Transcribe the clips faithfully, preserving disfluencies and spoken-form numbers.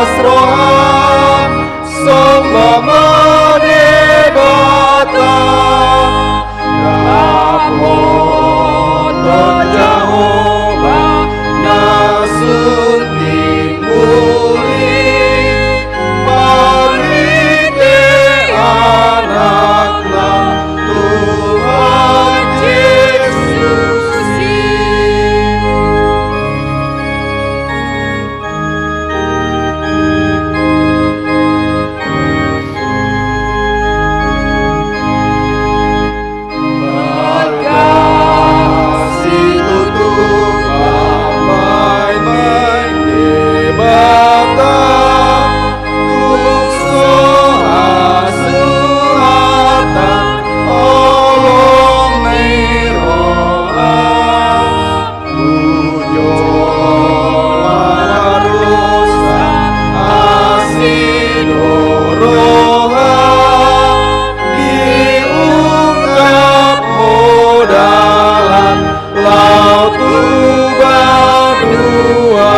Las roham, somba ma Debata. Dapothon Jahowa na sun timbul i, marhite Anakna, Tuhan Jesus i. Ujo larusa asi do roha, diungkap ho dalan laho tu banua.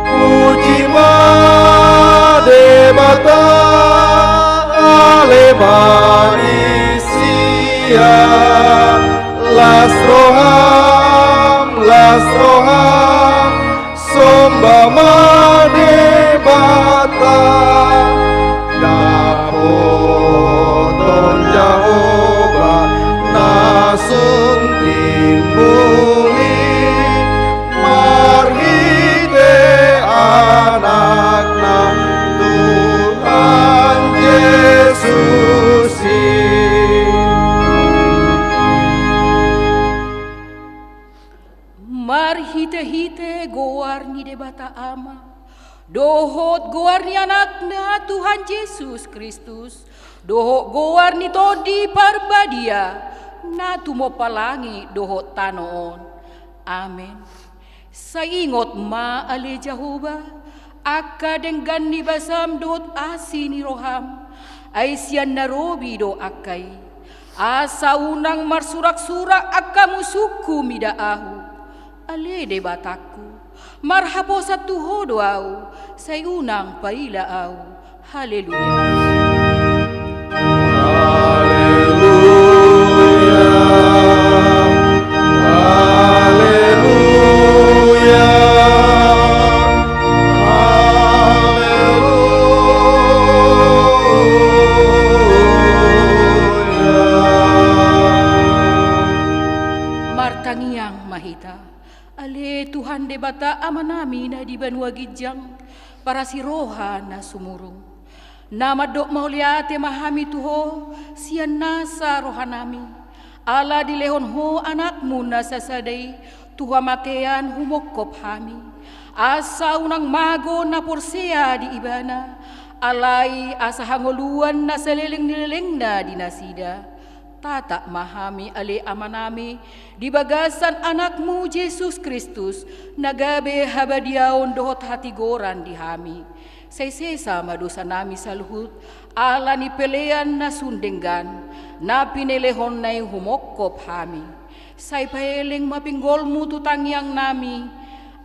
Puji ma Debata, ale ma di sia. Las roham, las roham, somba ma Debata. Dapothon Jahowa na sun timbul i, marhite Anakna, Tuhan Jesus i. Marhitehite goar ni Debata Ama, dohot goar ni Anakna Tuhan Jesus Kristus, dohot goar ni Tondi Parbadia, na tumompa langit dohot tano on. Amen. Sai ingot ma ale Jahowa, angka denggan ni basam dohot asi ni roham, ai sian na robi do angka i. Asa unang marsuraksurak angka musungku mida ahu. Ale Debatangku, marhaposan tu Ho do ahu, sai unang paila ahu. Haleluya. Haleluya. Haleluya. Haleluya. Martangiang ma hita. Ale Tuhan Debata Amanami na di banua ginjang, parasi roha na sumurung. Na mandok mauliate ma hami tu Ho, sian nasa rohanami. Ala dilehon Ho Anakmu na sasada i, tu hamatean humongkop hami. Asa unang mago na porsea di Ibana, alai asa hangoluan na saleleng ni lelengna di nasida. Tatap ma hami ale Amanami, di bagasan Anakmu Jesus Kristus, na gabe habadiaon dohot hatigoran di hami. Sai sesa ma dosanami saluhut, ala ni pelean na sun denggan, na pinelehonna i humongkop hami. Sai paeleng ma pinggolmu tu tangiangnami,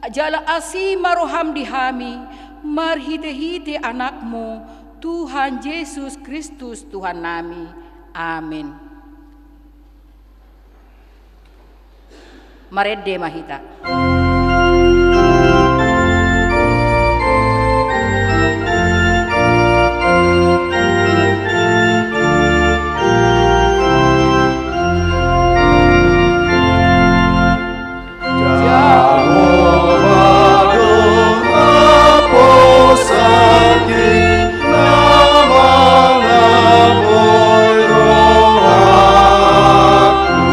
jala asi ma roham di hami, marhitehite Anakmu, Tuhan Jesus Kristus Tuhannami. Amen. Marende ma hita. Jahowa do haposanki na mangapoi rohangku,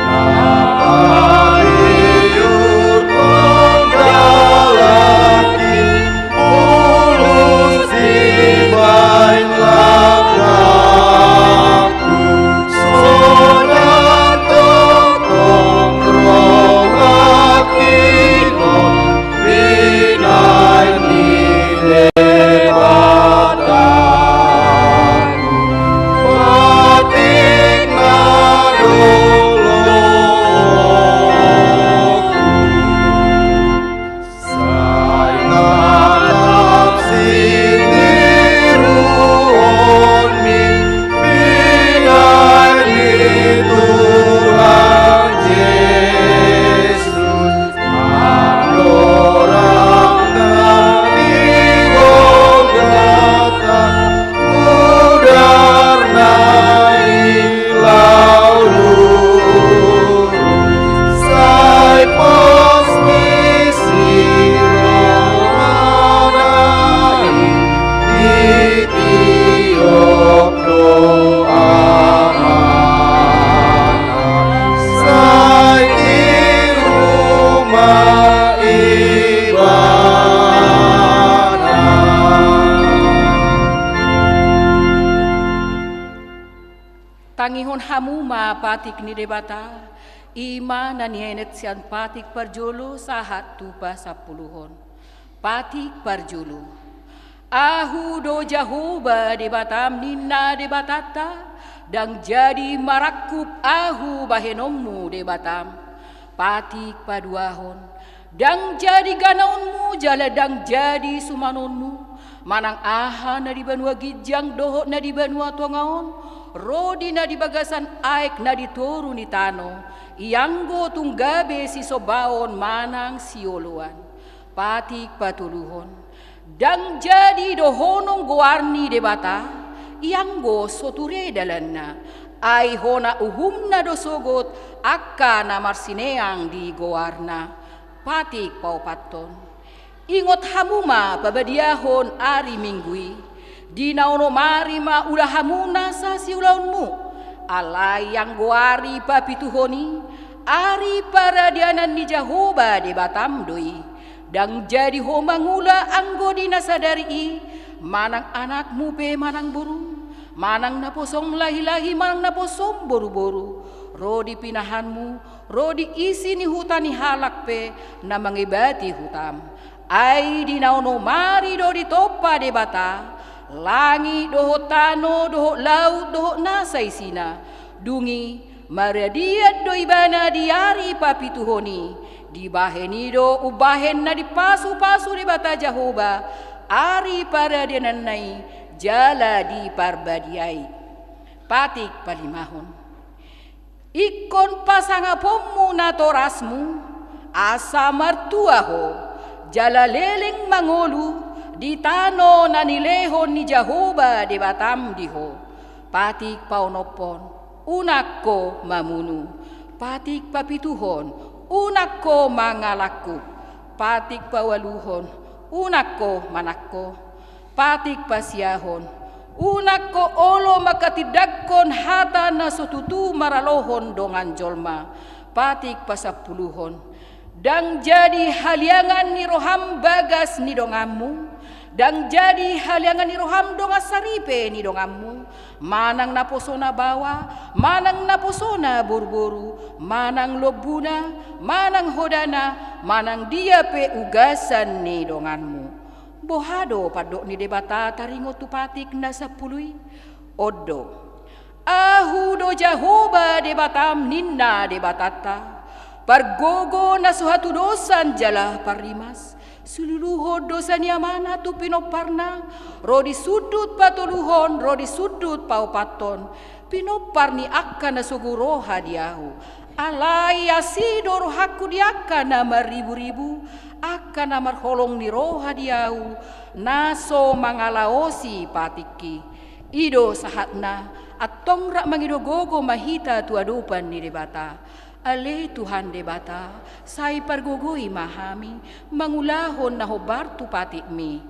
na pabiu Hamu ma patik ni Debata, i ma na nienet sian patik parjolo sahat tu pasampuluhon. Patik parjolo. Ahu do Jahowa Debatam, ninna Debatanta, ndang jadi marangkup Ahu bahenonmu Debatam. Patik paduahon. Ndang jadi ganaonmu jala ndang jadi sumanonmu, manang aha na di banua ginjang dohot na di banua tonga on, ro di na di bagasan aek na di toru ni tano, ianggo tung gabe sisombaon manang sioloan. Patik patoluhon. Ndang jadi dohonon goar ni Debata, ianggo so ture dalanna, ai hona uhumna do sogot angka na marsineang di goarna. Patik paopathon. Ingot hamu ma pabadiahon ari Minggu i, di na onom ari ma ula hamu nasa siulaonmu, alai anggo ari papituhon i, ari paradianan ni Jahowa Debatam do i. Ndang jadi ho mangula anggo di na sadari i, manang anakmu pe manang borum, manang naposom lahilahi manang naposom boruboru, ro di pinahanmu, ro di isi ni huta ni halak pe na mangebati hutam. Ai di na onom ari do ditompa Debata langit dohot tano dohot laut dohot nasa isina. Dung i maradian do ibana di ari papituhon i, dibahen i do umbahen na dipasupasu Debata Jahowa ari paradiananna i jala diparbadiai. Patik palimahon. Ingkon pasangaponmu natorasmu, asa martua ho, jala leleng mangolu di tano na nilehon ni Jahowa Debatam di ho. Patik paonomhon. Unang ho mamunu. Patik papituhon. Unang ho mangalangkup. Patik paualuhon. Unang ho manangko. Patik pasiahon. Unang ho olo manghatindanghon hata na so tutu maralohon dongan jolma. Patik pasampuluhon. Ndang jadi haliangan ni roham bagas ni donganmu, ndang jadi haliangan ni roham dongan saripe ni donganmu, manang naposona baoa, manang naposona boruboru, manang lombuna, manang hodana, manang dia pe ugasan ni donganmu. Boha do pandok ni Debata taringot tu patik na sampulu i? On do. Ahu do Jahowa Debatam, ninna Debatanta, pargogo na so hatudosan jala parrimas, siluluhon dosa ni amana tu pinomparna, ro di sundut patoluhon, ro di sundut paopathon, pinompar ni angka na sogo roha di ahu. Alai asi do rohangku di angka na marriburibu, angka na marholong ni roha di ahu, na so mangalaosi patikki. I do sahatna, antong rap mangido gogo ma hita tu adopan ni Debata. Ale Tuhan Debata, sai pargogoi ma hami, mangulahon na hombar tu patikmi.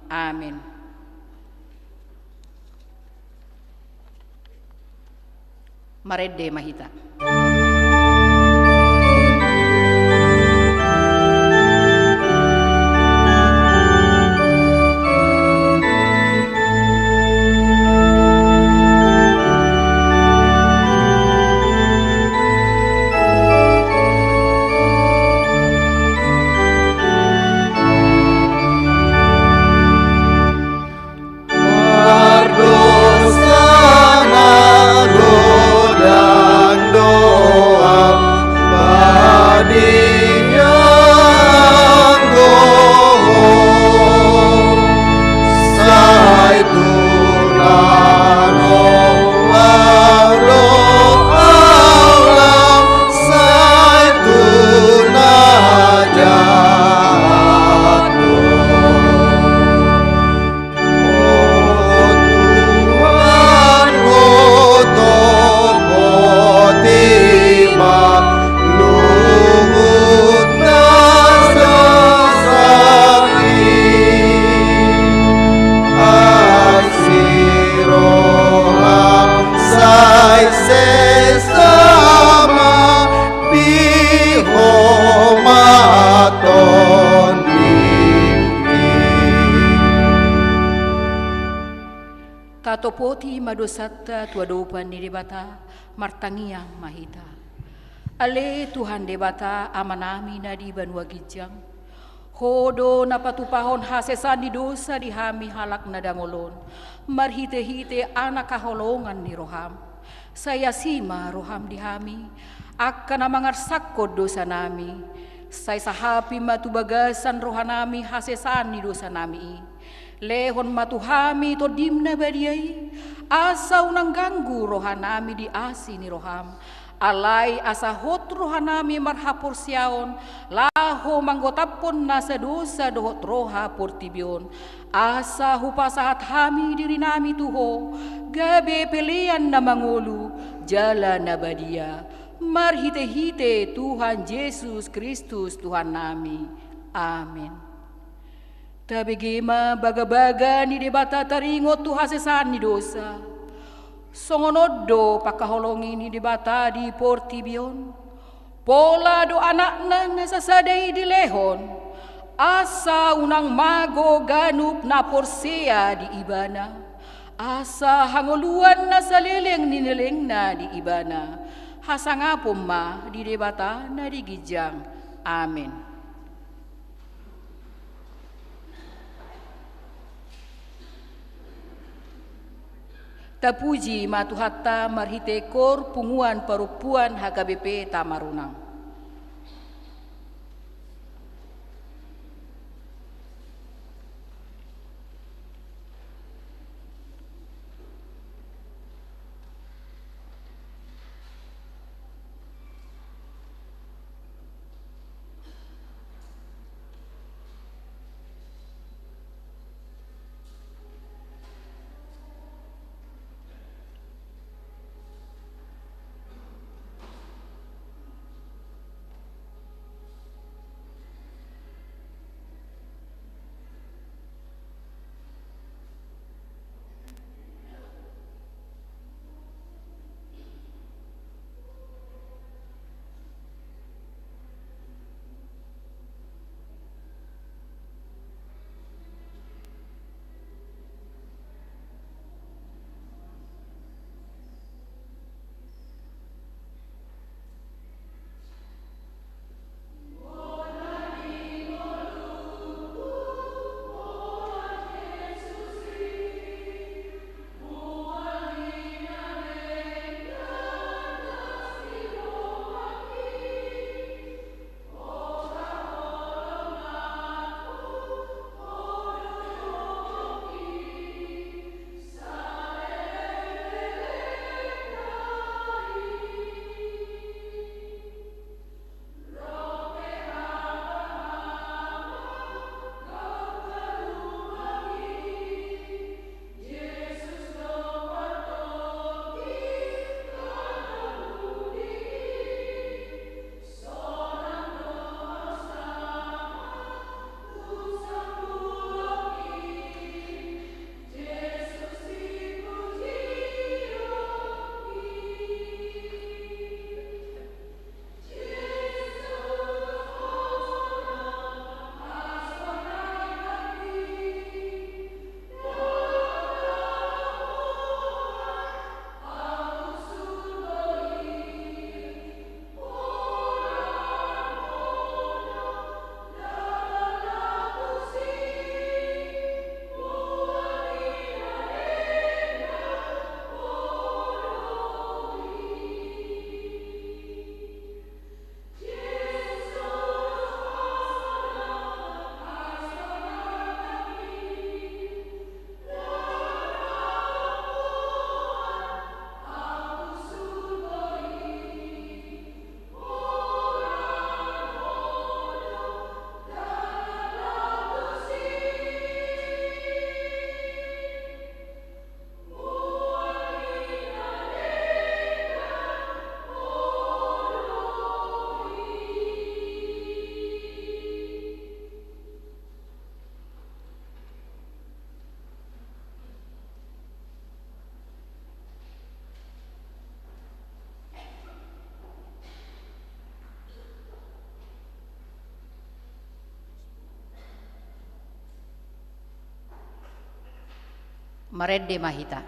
Amen. Marende ma hita. Pardosa na godang do Topoti ma dosanta tu adopan ni Debata, martangiang ma hita. Ale Tuhan Debata, Amanami na di banua ginjang, Ho do na patupahon hasesaan ni dosa di hami halak na dangol on, marhitehite Anak haholongan ni roham. Sai asi ma roham di hami, angka na mangarsakhon dosanami. Sai sahapi ma tu bagasan rohanami hasesaan ni dosanami i. Lehon ma tu hami Tondim na badia i, asa unang ganggu rohanami di asi ni roham. Alai asa hot rohanami marhaporseaon, laho manggotaphon nasa dosa dohot roha portibi on. Asa hupasahat hami dirinami tu Ho, gabe pelean na mangolu, jala na badia. Marhitehite Tuhan Jesus Kristus Tuhannami. Amen. Tabege ma bagabaga ni Debata taringot tu hasesaan ni dosa. Songon on do pangkaholongi ni Debata di portibi on. Pola do Anakna na sasada i dilehon, asa unang mago ganup na porsea di Ibana, asa hangoluan na saleleng ni lelengna di Ibana, hasangapon ma di Debata na di ginjang. Amen. Tapuji ma Tuhanta marhite kor punguan parompuan H K B P Tamarunang. Marende ma hita.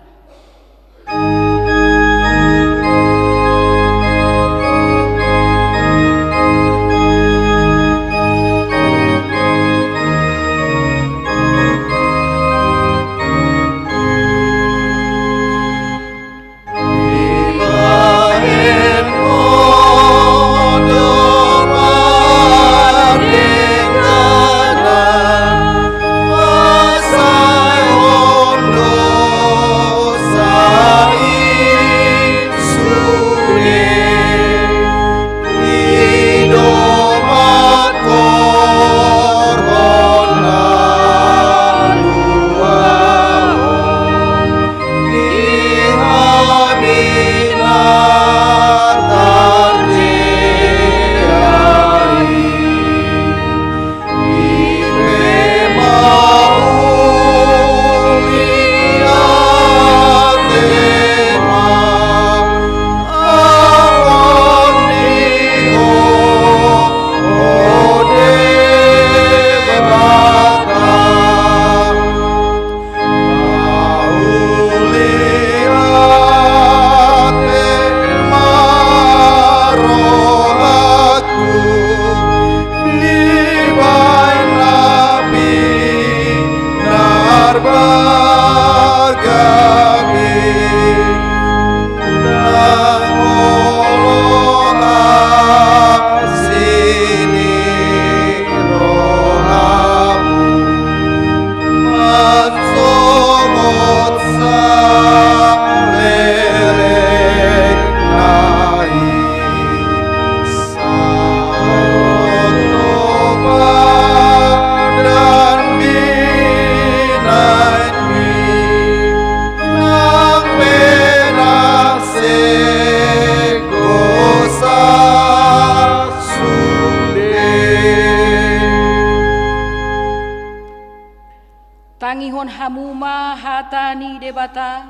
Tangihon hamu ma hata ni Debata,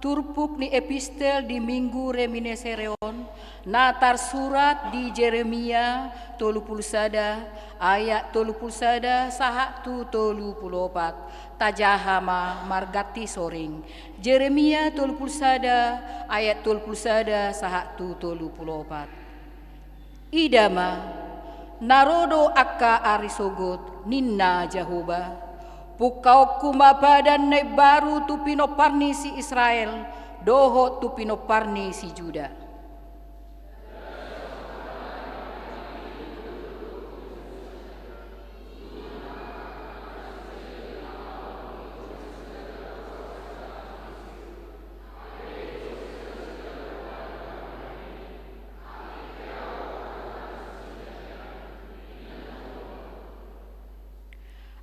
turpuk ni epistel di Minggu Reminisere on, na tarsurat di Jeremia tolu pulu sada, ayat tolu pulu sada sahat tu tolu pulu opat. Tajaha ma marganti soring. Jeremia tolu pulu sada, ayat tolu pulu sada sahat tu tolu pulu opat. Ida ma, na ro do angka ari sogot, ninna Jahowa. Pungkaonku ma padan na imbaru tu pinompar ni si Israel, dohot tu pinompar ni si Juda.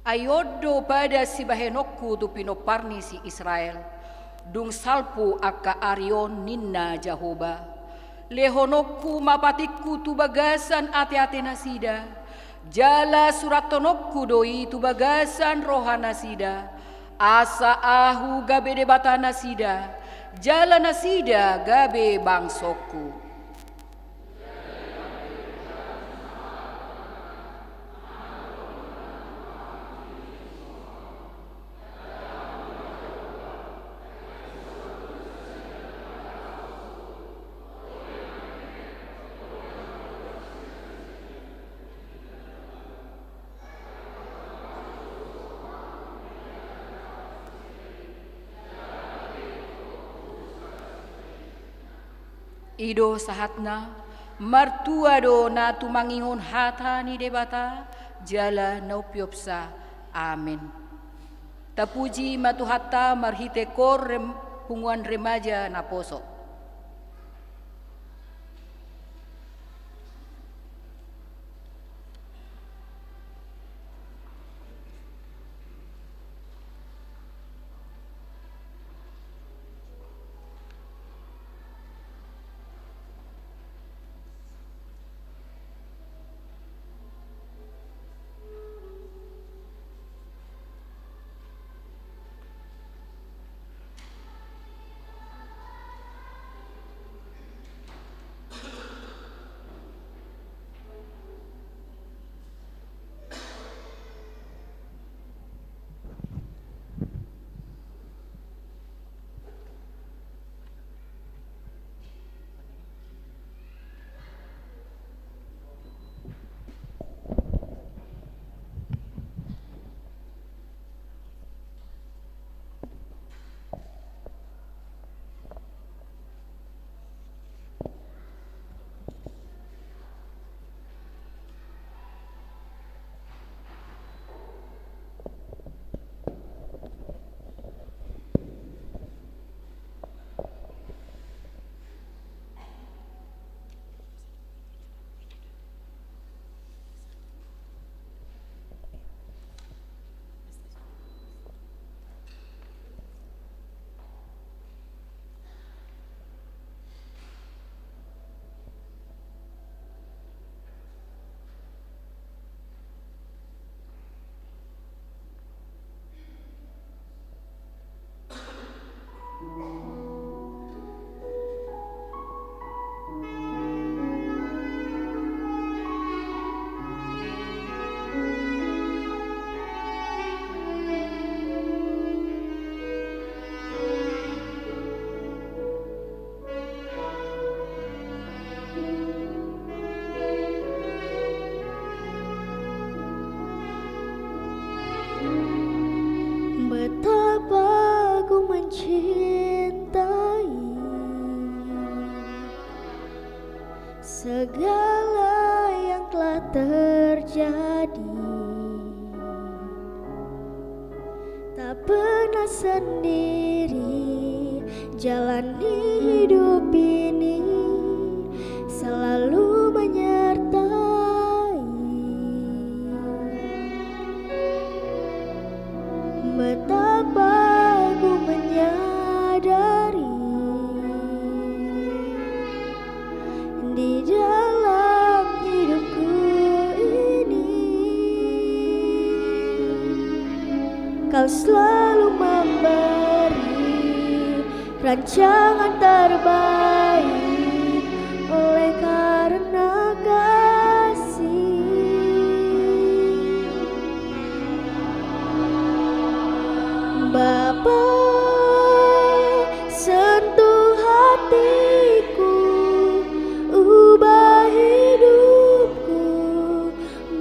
Ai on do padan sibahenonku tu pinompar ni si Israel, dung salpu angka ari on, ninna Jahowa. Lehononku ma patikku tu bagasan ateate nasida, jala surathononku do i tu bagasan roha nasida, asa Ahu gabe Debata nasida, jala nasida gabe bangsongku. I do sahatna. Martua do na tumangihon hata ni Debata, jala na umpeopsa. Amen. Tapuji ma Tuhanta marhite kor rem-, punguan remaja naposo. Betapa ku mencintai segala yang telah terjadi. Tak pernah sendiri jalani hidup ini, selalu menyertai. Betapa ku menyadari di dalam hidupku ini, Kau selalu memberi rancangan terbaik oleh karena kasih. Bapa, sentuh hatiku, ubah hidupku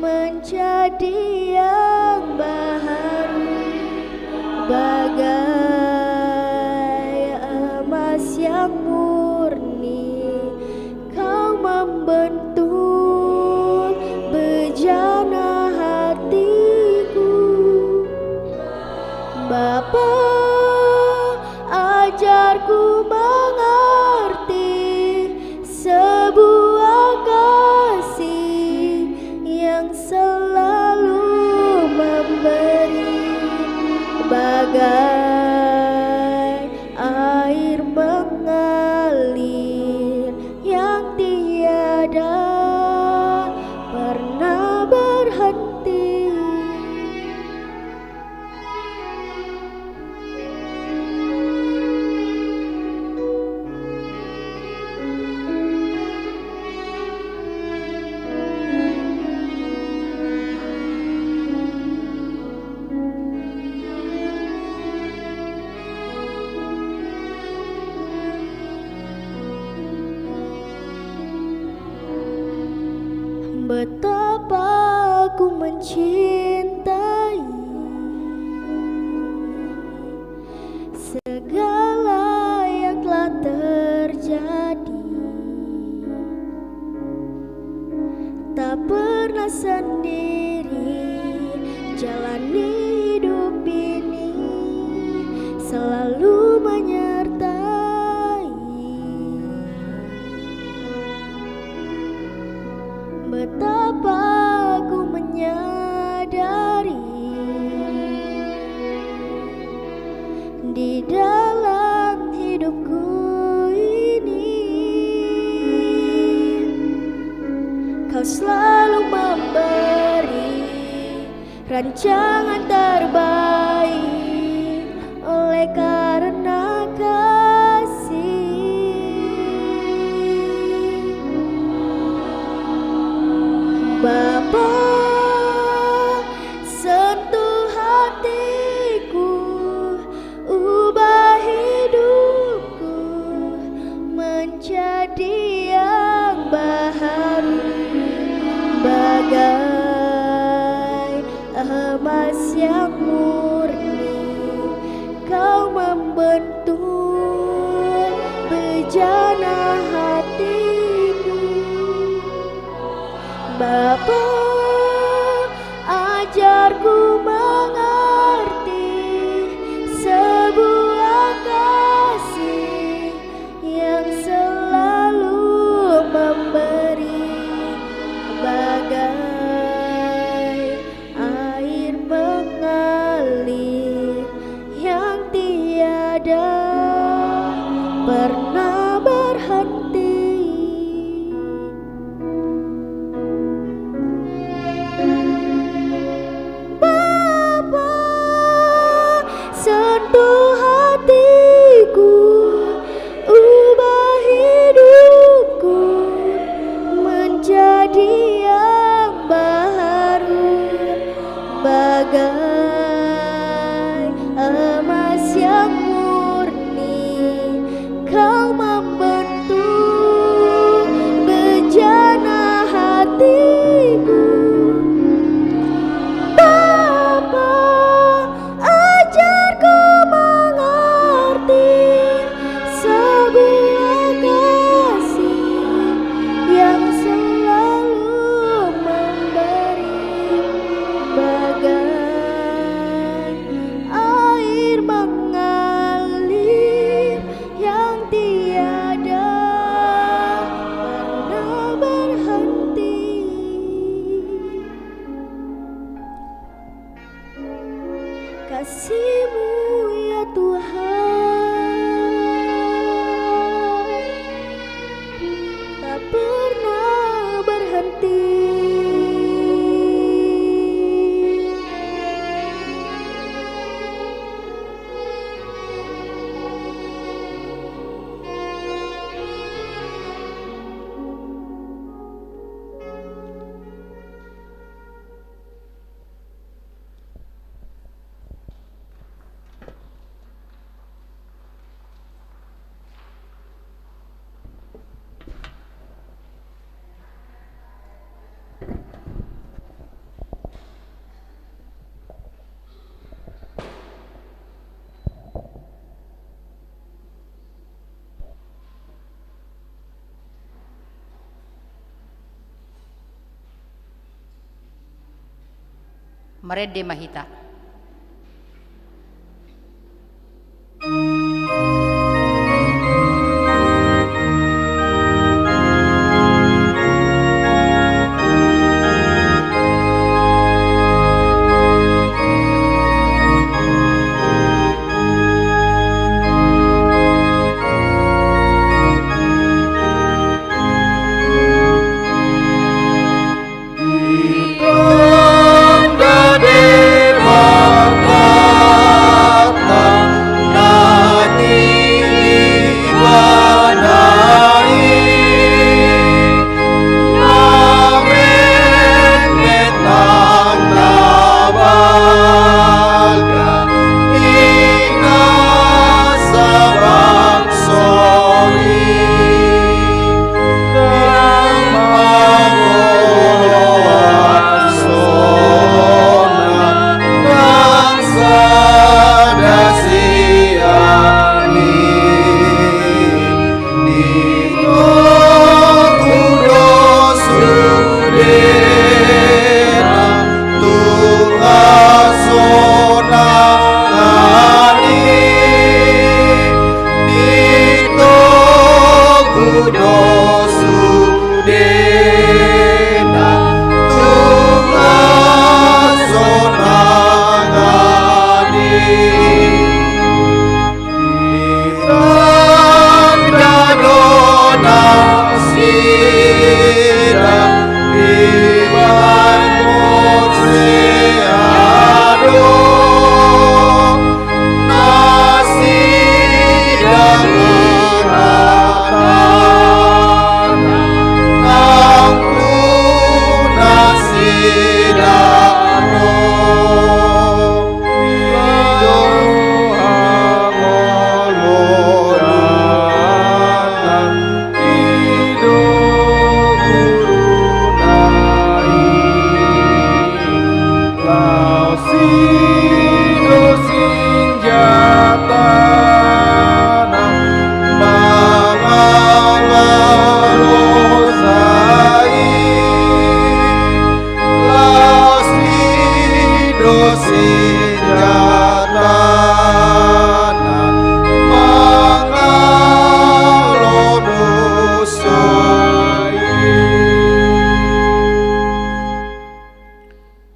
menjadi yang baharu, bagai emas yang murni. Kau membentuk bejana hatiku. Bapa, ajarku mengerti sebuah kasih yang selalu memberi, bagai air mengalir yang tiada pernah berhenti. Betapa ku mencintai segala yang telah terjadi. Tak pernah sendiri jalani hidup ini, selalu menyertai. Betapa ku menyadari di dalam hidupku ini, kau selalu memberi rancangan terbaik oleh karena kasih. Bapa, sentuh hatiku, ubah hidupku menjadi yang baharu, bagai emas yang murni. Kau membentuk bejana hatiku. Bapa, ajarku mengerti sebuah kasih yang selalu memberi, bagai air mengalir yang tiada pernah berhenti. Bapa, sentuh hatiku, ubah hidupku menjadi yang baharu, bagai emas yang murni. Kau membentuk bejana hatiku. Bapa, ajarku mengerti sebuah kasih yang selalu memberi, bagai air mengalir yang tiada pernah berhenti. Kasih-Mu, ya Tuhan, tak pernah berhenti. Marende ma hita.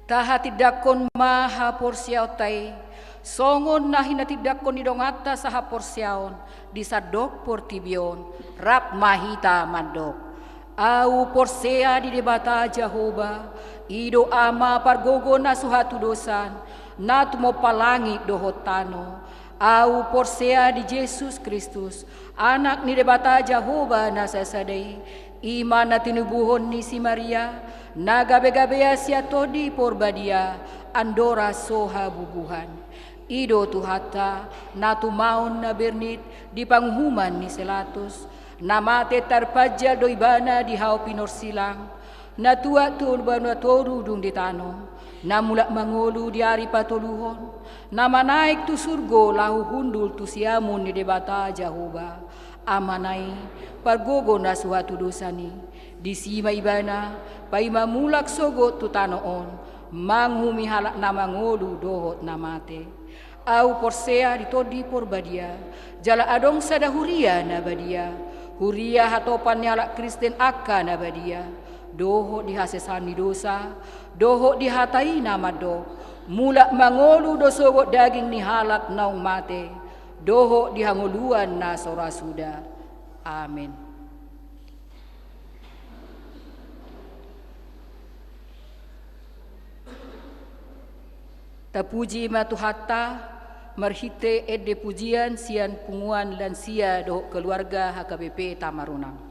Tahatindangkon ma haporseaonta i, songon na hinatindangkon ni donganta sahaporseaon di sandok portibi on, rap ma hita mandok. Ahu porsea di Debata Jahowa, i do Ama pargogo na so hatudosan, na tumompa langit dohot tano. Ahu porsea di Jesus Kristus, Anak ni Debata Jahowa na sasada i, i ma na tinubuhon ni si Maria, na gabegabean sian Tondi Porbadia, andorang so habubuhan. I do Tuhanta, na tumaon na bernit di panguhuman ni si Pilatus, na mate tarpanjal do Ibana di hau pinorsilang, na tuat tu banua toru dung di tano, na mulak mangolu di ari patoluhon, na manaek tu surgo laho hundul tu siamun ni Debata Jahowa, Amana i, pargogo na so hatudosan i. Disi ma Ibana, paima mulak sogot tu tano on, manguhumi halak na mangolu dohot na mate. Ahu porsea di Tondi Porbadia, jala adong sada huria na badia, huria hatopan ni halak Kristen angka na badia, dohot di hasesaan ni dosa, dohot di hata i na mandok, mulak mangolu do sogot daging ni halak naung mate, dohot di hangoluan na so ra suda. Amen. Tapuji ma Tuhanta, marhite ende pujian sian punguan lansia dohot keluarga H K B P Tamaronang.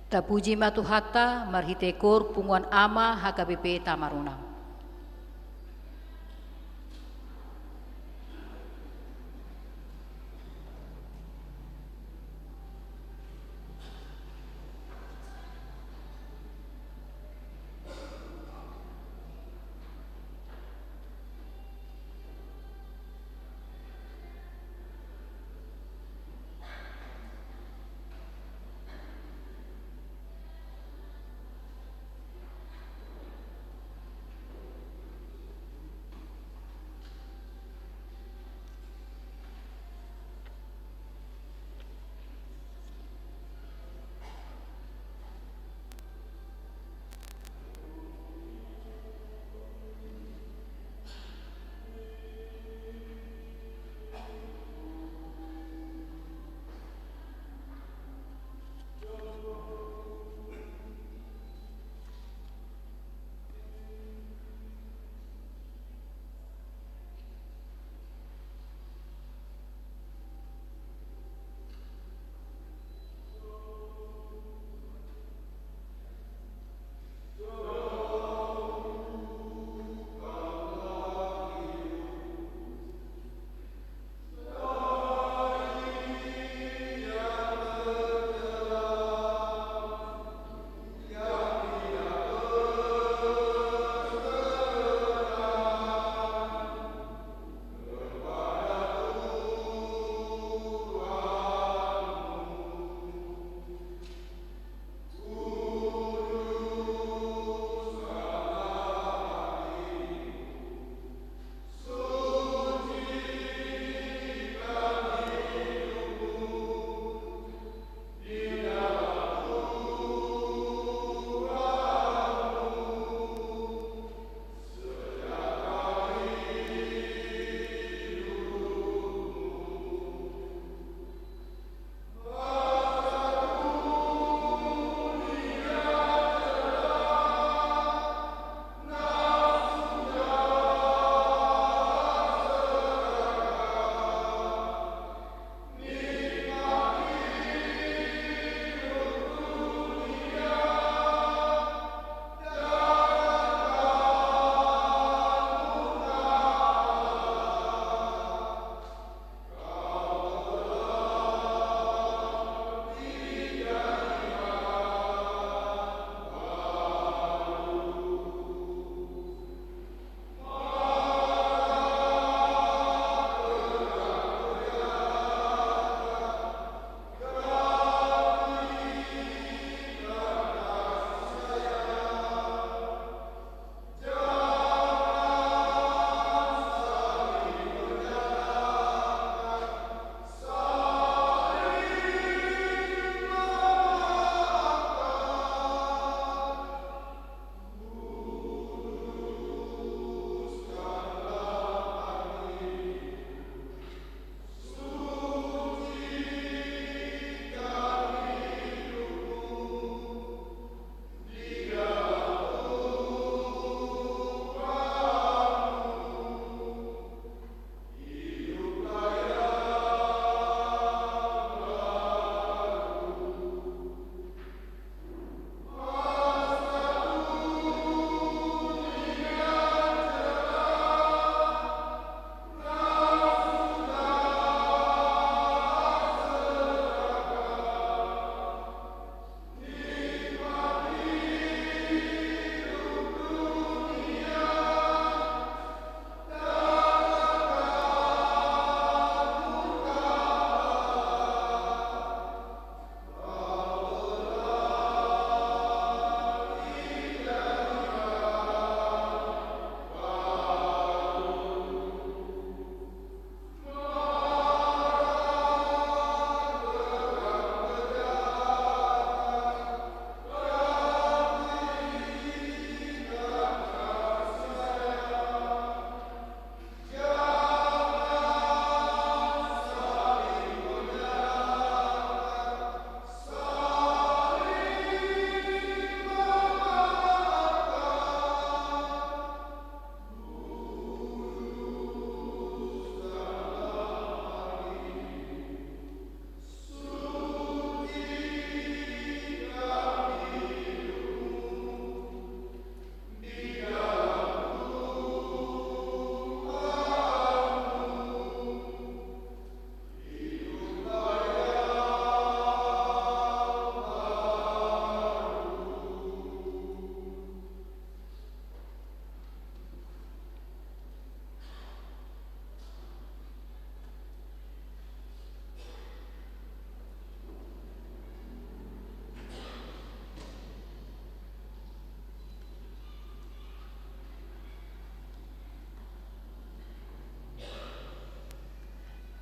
Tapuji ma Tuhanta marhite kor punguan ama H K B P Tamarunang.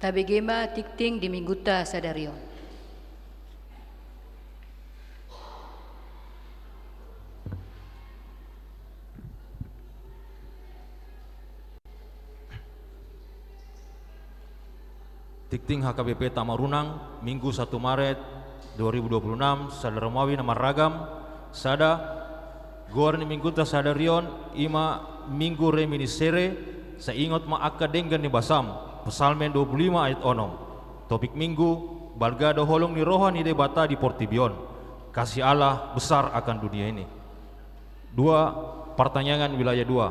Tabege ma tingting di Minggunta sadari on. Tingting H K B P Tamarunang, Minggu satu Maret dua ribu dua puluh enam, sada Romawi na marragam. Sada, goar ni Minggunta sadari on i ma Minggu Reminiscere. Sai ingot ma angka denggan ni basam. Psalmen dua puluh lima ayat onom. Topik Minggu: Balga do holong ni roha ni Debata di portibi on. Kasih Allah besar akan dunia ini. Dua, partangiangan wilayah dua.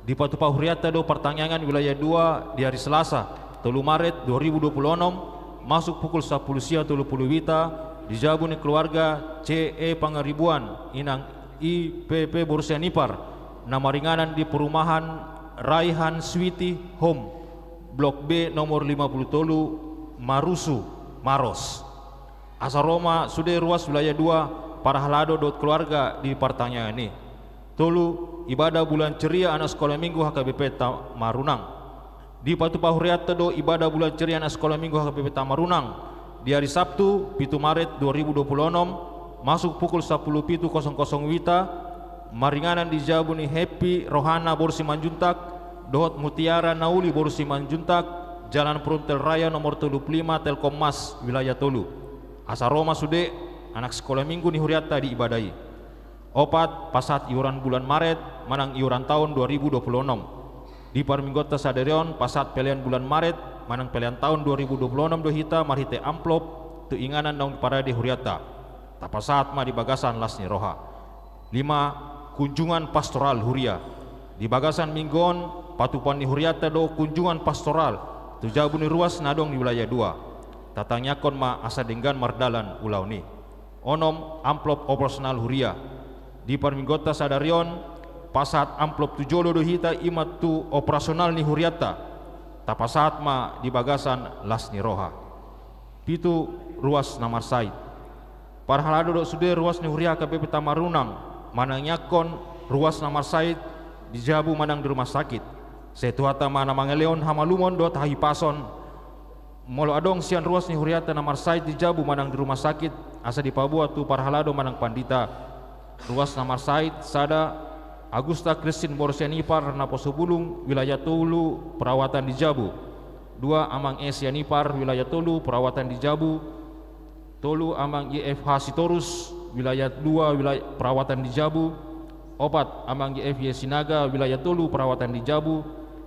Dipatupa hurianta do partangiangan wilayah dua di ari Selasa, tolu Maret dua ribu dua puluh onom, masuk pukul sampulu sia tolu pulu wita, di jabu ni keluarga C E Pangaribuan, Inang I P P Borsianipar, na maringanan di perumahan Raihan Sweety Home, Blok B nomor lima pulu tolu, Marusu, Maros. Asa ro ma sude ruas wilayah dua, parhalado dohot keluarga di partangiangan i. Tolu, ibadah bulan ceria anak sekolah minggu H K B P Tamarunang. Dipatupa hurianta do ibadah bulan ceria anak sekolah minggu H K B P Tamarunang di hari Sabtu, pitu Maret dua ribu dua puluh onom, masuk pukul sampulu pitu kosong kosong wita, maringanan di jabu ni Happy Rohana Borsimanjuntak dohot Mutiara Nauli Borsimanjuntak, Jalan Frontal Raya nomor tolu pulu lima, Telkommas, wilayah tolu. Asa ro ma sude anak sekolah minggu ni hurianta di ibadah i. Opat, pasahat iuran bulan Maret manang iuran taon dua ribu dua puluh onom. Di parmingguanta sadari on, pasahat pelean bulan Maret manang pelean taon dua ribu dua puluh onom do hita marhite amplop tu inganan naung diparade hurianta. Tapasahat ma di bagasan las ni roha. Lima, kunjungan pastoral huria. Di bagasan minggu on, patupaon ni hurianta do kunjungan pastoral tu jabu ni ruas na adong di wilayah dua. Tatangiangkon ma asa denggan mardalan ulaon i. Onom, amplop operasional huria. Di parmingguanta sadari on, pasahat amplop tu jolo do hita, i ma tu operasional ni hurianta. Tapasahat ma di bagasan las ni roha. Pitu, ruas na marsahit. Parhalado dohot sude ruas ni huria H K B P Tamarunang manangiangkon ruas na marsahit di jabu manang di rumah sakit. Sai Tuhanta ma na mangalehon hamalumon dohot hahipason. Molo adong sian ruas ni hurianta na marsahit di jabu manang di rumah sakit, asa dipaboa tu parhalado manang pandita. Ruas na marsahit: sada, Agusta Kristin Borsianipar, Naposobulung, wilayah tolu, perawatan di jabu. Dua, Amang E Sianipar, wilayah tolu, perawatan di jabu. Tolu, Amang Y F H Sitorus, wilayah dua, wilayah perawatan di jabu. Opat, Amang Y F Y Sinaga, wilayah tolu, perawatan di jabu.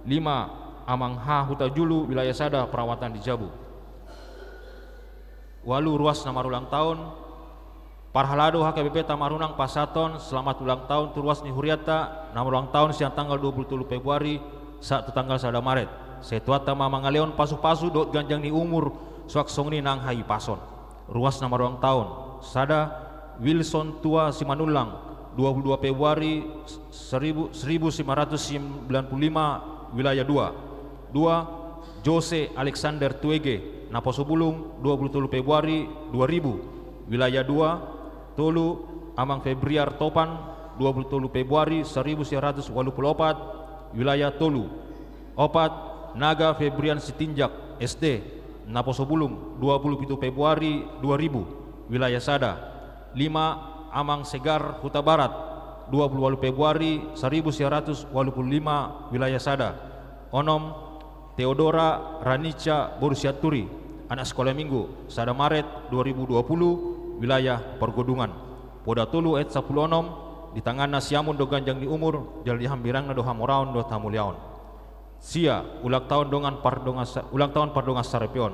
Lima, Amang H Hutajulu, wilayah sada, perawatan di jabu. Ualu, ruas na marulang taon. Parhalado H K B P Tamarunang pasahathon selamat ulang tahun tu ruas ni hurianta na marulang tahun sian tanggal dua pulu tolu Februari sahat tu tanggal sada Maret. Sai Tuhanta ma mangalehon pasupasu dohot ganjang ni umur, suang songon i nang hahipason. Ruas na marulang tahun: sada, Wilson Tua Simanullang, dua pulu dua Februari seribu, seribu sembilan ratus sembilan puluh lima, wilayah dua. Dua, Jose Alexander Tuege, Naposobulung, dua pulu tolu Februari dua ribu, wilayah dua. Tolu, Amang Febriar Topan, dua pulu tolu Februari seribu sembilan ratus walu pulu opat, wilayah tolu. Opat, Naga Febrian Sitinjak, S T, Naposobulung, dua pulu pitu Februari dua ribu, wilayah sada. Lima, Amang Segar Hutabarat, dua pulu walu Februari seribu sembilan ratus walu pulu lima, wilayah sada. Onom, Theodora Ranica Borsianturi, anak sekolah minggu, sada Maret dua ribu dua puluh, wilayah Pargodungan. Poda tolu ayat sampulu onom: Di tanganna siamun do ganjang ni umur, jala di hambirangna do hamoraon dohot hamuliaon. Sia, ulang tahun dongan pardongan sa-, ulang tahun pardongan saripeon.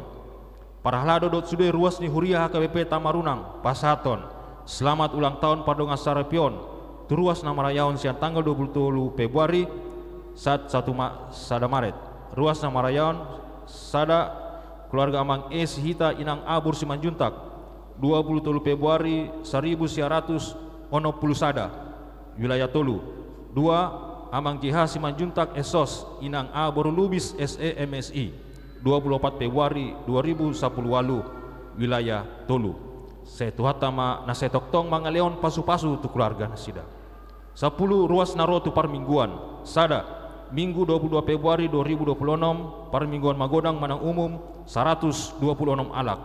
Parhalado dohot sude ruas ni huria H K B P Tamarunang pasahathon selamat ulang tahun pardongan saripeon tu ruas na marayahon sian tanggal dua pulu tolu Februari sahat satu Ma-, sada Maret. Ruas na marayahon: sada, keluarga Amang E Sihita Inang A Borsimanjuntak, dua pulu tolu Februari seribu sembilan ratus onom pulu sada, wilayah tolu. Dua, Amang J H Simanjuntak S Sos Inang A Borulubis S E M Si, dua pulu opat Februari dua ribu sampulu walu, wilayah tolu. Sai Tuhanta ma na sai tongtong mangalehon pasupasu tu keluarga nasida. Sampulu, ruas na ro tu parmingguan. Sada, Minggu dua puluh dua Februari dua ribu dua puluh enam, parmingguan magodang manang umum, saratus dua puluh enam halak.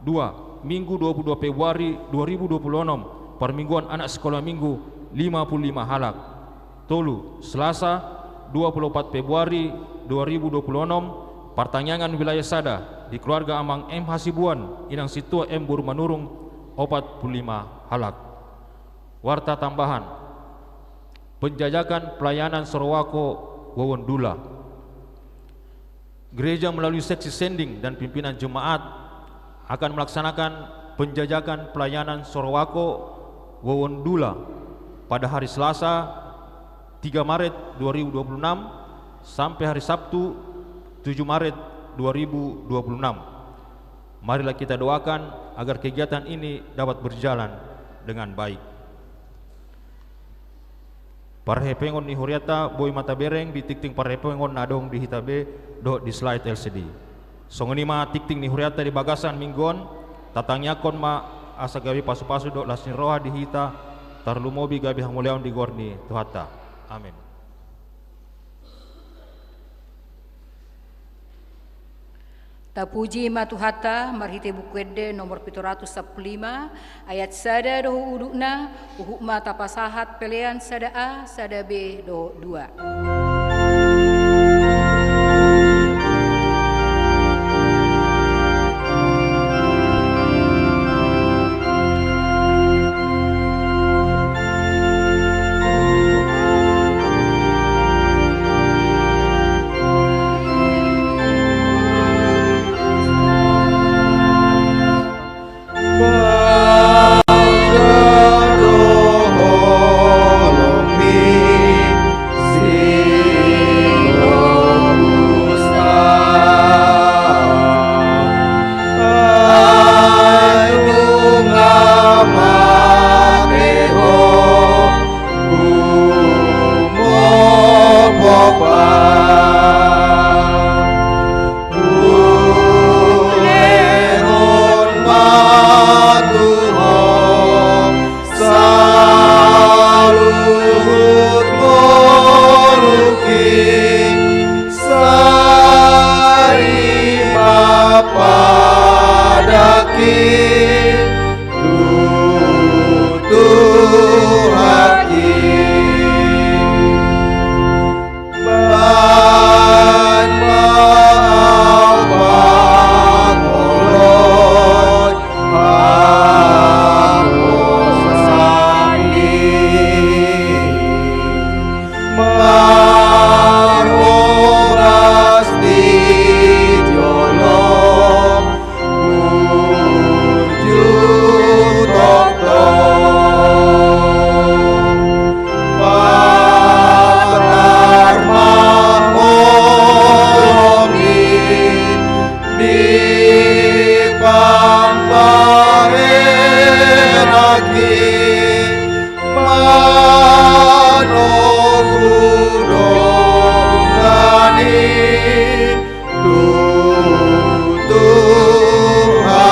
Dua, Minggu dua puluh dua Februari dua ribu dua puluh enam, parmingguan anak sikola minggu, lima puluh lima halak. Tolu, Selasa, dua puluh opat Februari dua ribu dua puluh enam, partangiangan wilayah sada di keluarga Amang M Hasibuan, Inang Sintua M Boru Manurung, opat puluh lima halak. Warta tambahan. Penjajakan pelayanan soroako wawon dula. Gereja melalui seksi sending dan pimpinan jemaat akan melaksanakan penjajakan pelayanan soroako wawon dula pada hari Selasa, tiga Maret dua ribu dua puluh enam, sampai hari Sabtu, tujuh Maret dua ribu dua puluh enam. Marilah kita doakan agar kegiatan ini dapat berjalan dengan baik. Parhepengon ni hurianta boi ma tabereng di tingting parhepengon na adong di hita be dohot di slide L C D. Songon i ma tingting ni hurianta di bagasan minggu on, tatangiangkon ma asa gabe pasupasu dohot las ni roha di hita, tarlumobi gabe hamuliaon di goar ni Tuhanta. Amen. Tapuji ma Tuhanta marhite Buku Ende nomor pitu ratus sampulu lima, ayat sada dohot udutna, huhut ma tapasahat pelean sada A, sada B dohot dua. Saluhut ngolungki sai papadangki tu Tuhanki. Baen ma au pangoloi haposangi, marhobas di jolo burju tongtong. Patar ma holong i di pambahenanki, manogu dongan i tu Tuhanki.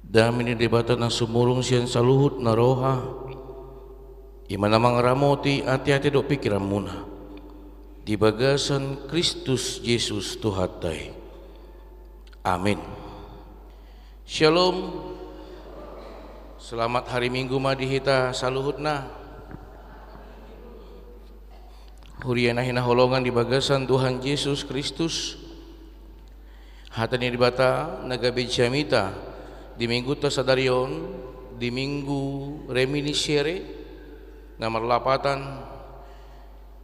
Dame ni Debata na sumurung sian saluhut na roha, i ma na mangaramoti ateate dohot pingkiranmuna di bagasan Kristus Jesus Tuhanta i. Amin. Shalom. Selamat hari Minggu ma di hita saluhutna. Huria na hinaholongan di bagasan Tuhan Jesus Kristus, hata ni Debata na gabe jamita di Minggunta sadari on, di Minggu Reminiscere, na marlapatan: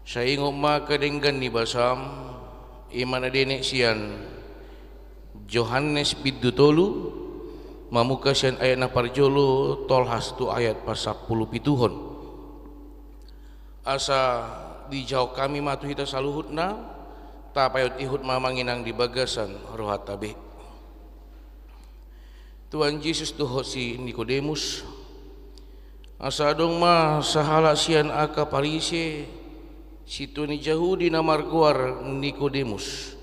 Sai ingot ma angka denggan ni basam, i ma na dienet sian Johannes bindu tolu, mamungka sian ayat na parjolo tolhas tu ayat pasampulu pituhon. Asa dijawab hami ma tu hita saluhutna, tapaihutihut ma amang inang di bagasan rohanta be. Tuhan Jesus dohot si Nikodemus. Asa adong ma sahalak sian angka Parise, sintua ni Jahudi, na margoar Nikodemus.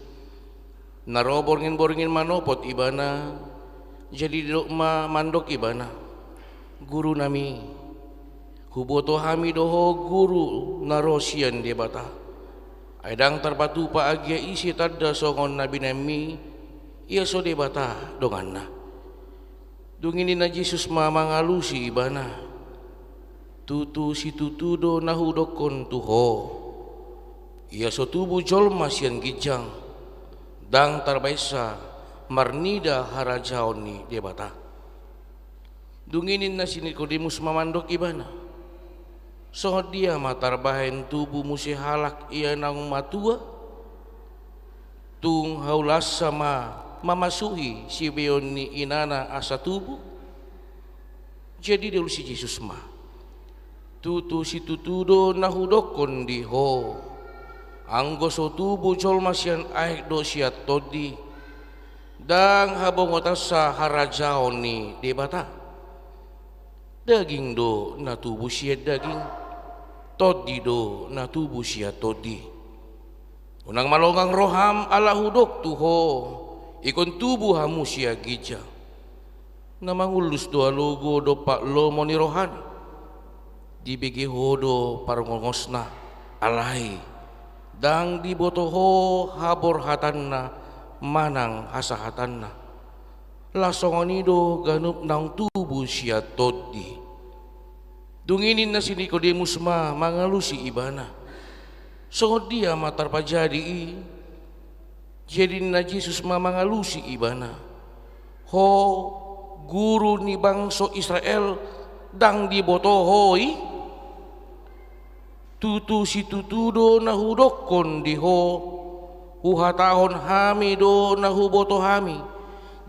Na ro borngin-borngin manopot ibana, jadi didok ma mandok ibana: Gurunami, huboto hami do Ho guru na ro sian Debata. Ai ndang tarpatupa agia ise tanda songon na binahenmi, ia so Debata donganna. Dung i ninna Jesus ma mangalusi ibana: Tutu situtu do na hudokkon tu ho: Ia so tubu jolma sian ginjang, ndang tarbaensa marnida harajaon ni Debata. Dung i ninna si Nikodemus ma mandok ibana: Songon dia ma tarbahen tubu muse halak ia naung matua? Tung haulahsa ma mamasuhi sibeon ni inana asa tubu? Jadi dialusi Jesus ma: Tutu situtu do na hudokkon di ho: Anggo so tubu jolma sian aek dohot sian tondi, ndang habongotansa harajaon ni Debata. Daging do na tubu sian daging, tondi do na tubu sian tondi. Unang malongang roham ala hudok tu ho: Ingkon tubu hamu sian ginjang. Na mangullus do alogo dompak lomo ni rohana. Dibege ho do parngongosna, alai ndang diboto ho haborhatanna manang hasahatanna. Laos songon i do ganup naung tubu sian tondi. Dung i ninna si Nikodemus ma mangalusi ibana: Songon dia ma tarpajadi i? Jadi ninna Jesus ma mangalusi ibana: Ho guru ni bangso Israel, ndang diboto ho i? Tutu situtu do na hudokkon di ho: Huhatahon hami do na huboto hami,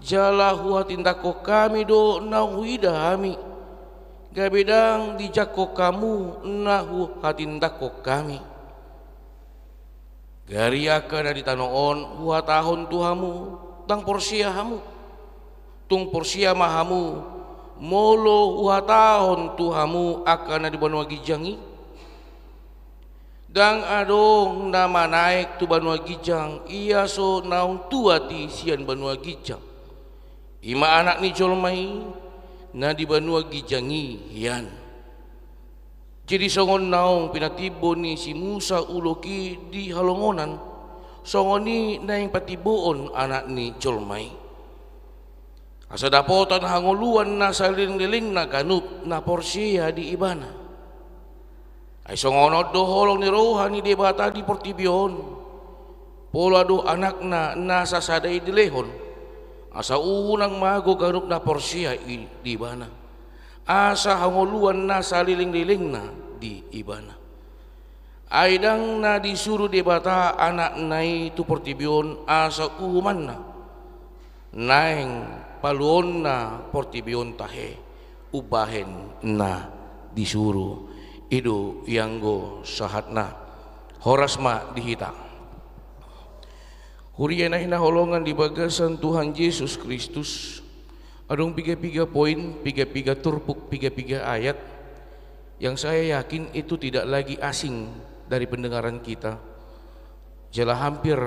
jala huhatindangkon hami do na huida hami, gabe ndang dijangkon hamu na huhatindangkon hami. Gari angka na di tano on huhatahon tu hamu, ndang porsea hamu. Tung porsea ma hamu, molo huhatahon tu hamu angka na di banua ginjang i? Ndang adong na manaek tu banua ginjang, ia so naung tuat i sian banua ginjang, i ma Anak ni jolma i, na di banua ginjang i hian. Jadi songon naung pinatimbo ni si Musa ulok i di halongonan, songon i naeng patimboon Anak ni jolma i, asa dapotan hangoluan na salelenglelengna ganup na porsea di Ibana. Ai songon on do holong ni roha ni Debata di portibi on: Pola do Anakna na sasada i dilehon, asa unang mago ganup na porsea i di Ibana, asa hangoluan na salelenglelengna di Ibana. Ai ndang na disuru Debata Anakna i tu portibi on asa uhumanna, naeng paluonna portibi on tahe umbahen na disuru. I do ianggo sahatna. Horas ma di hita. Huria na hinaholongan di bagasan Tuhan Jesus Kristus, adong piga-piga poin, piga-piga turpuk, piga-piga ayat yang saya yakin itu tidak lagi asing dari pendengaran kita. Jala hampir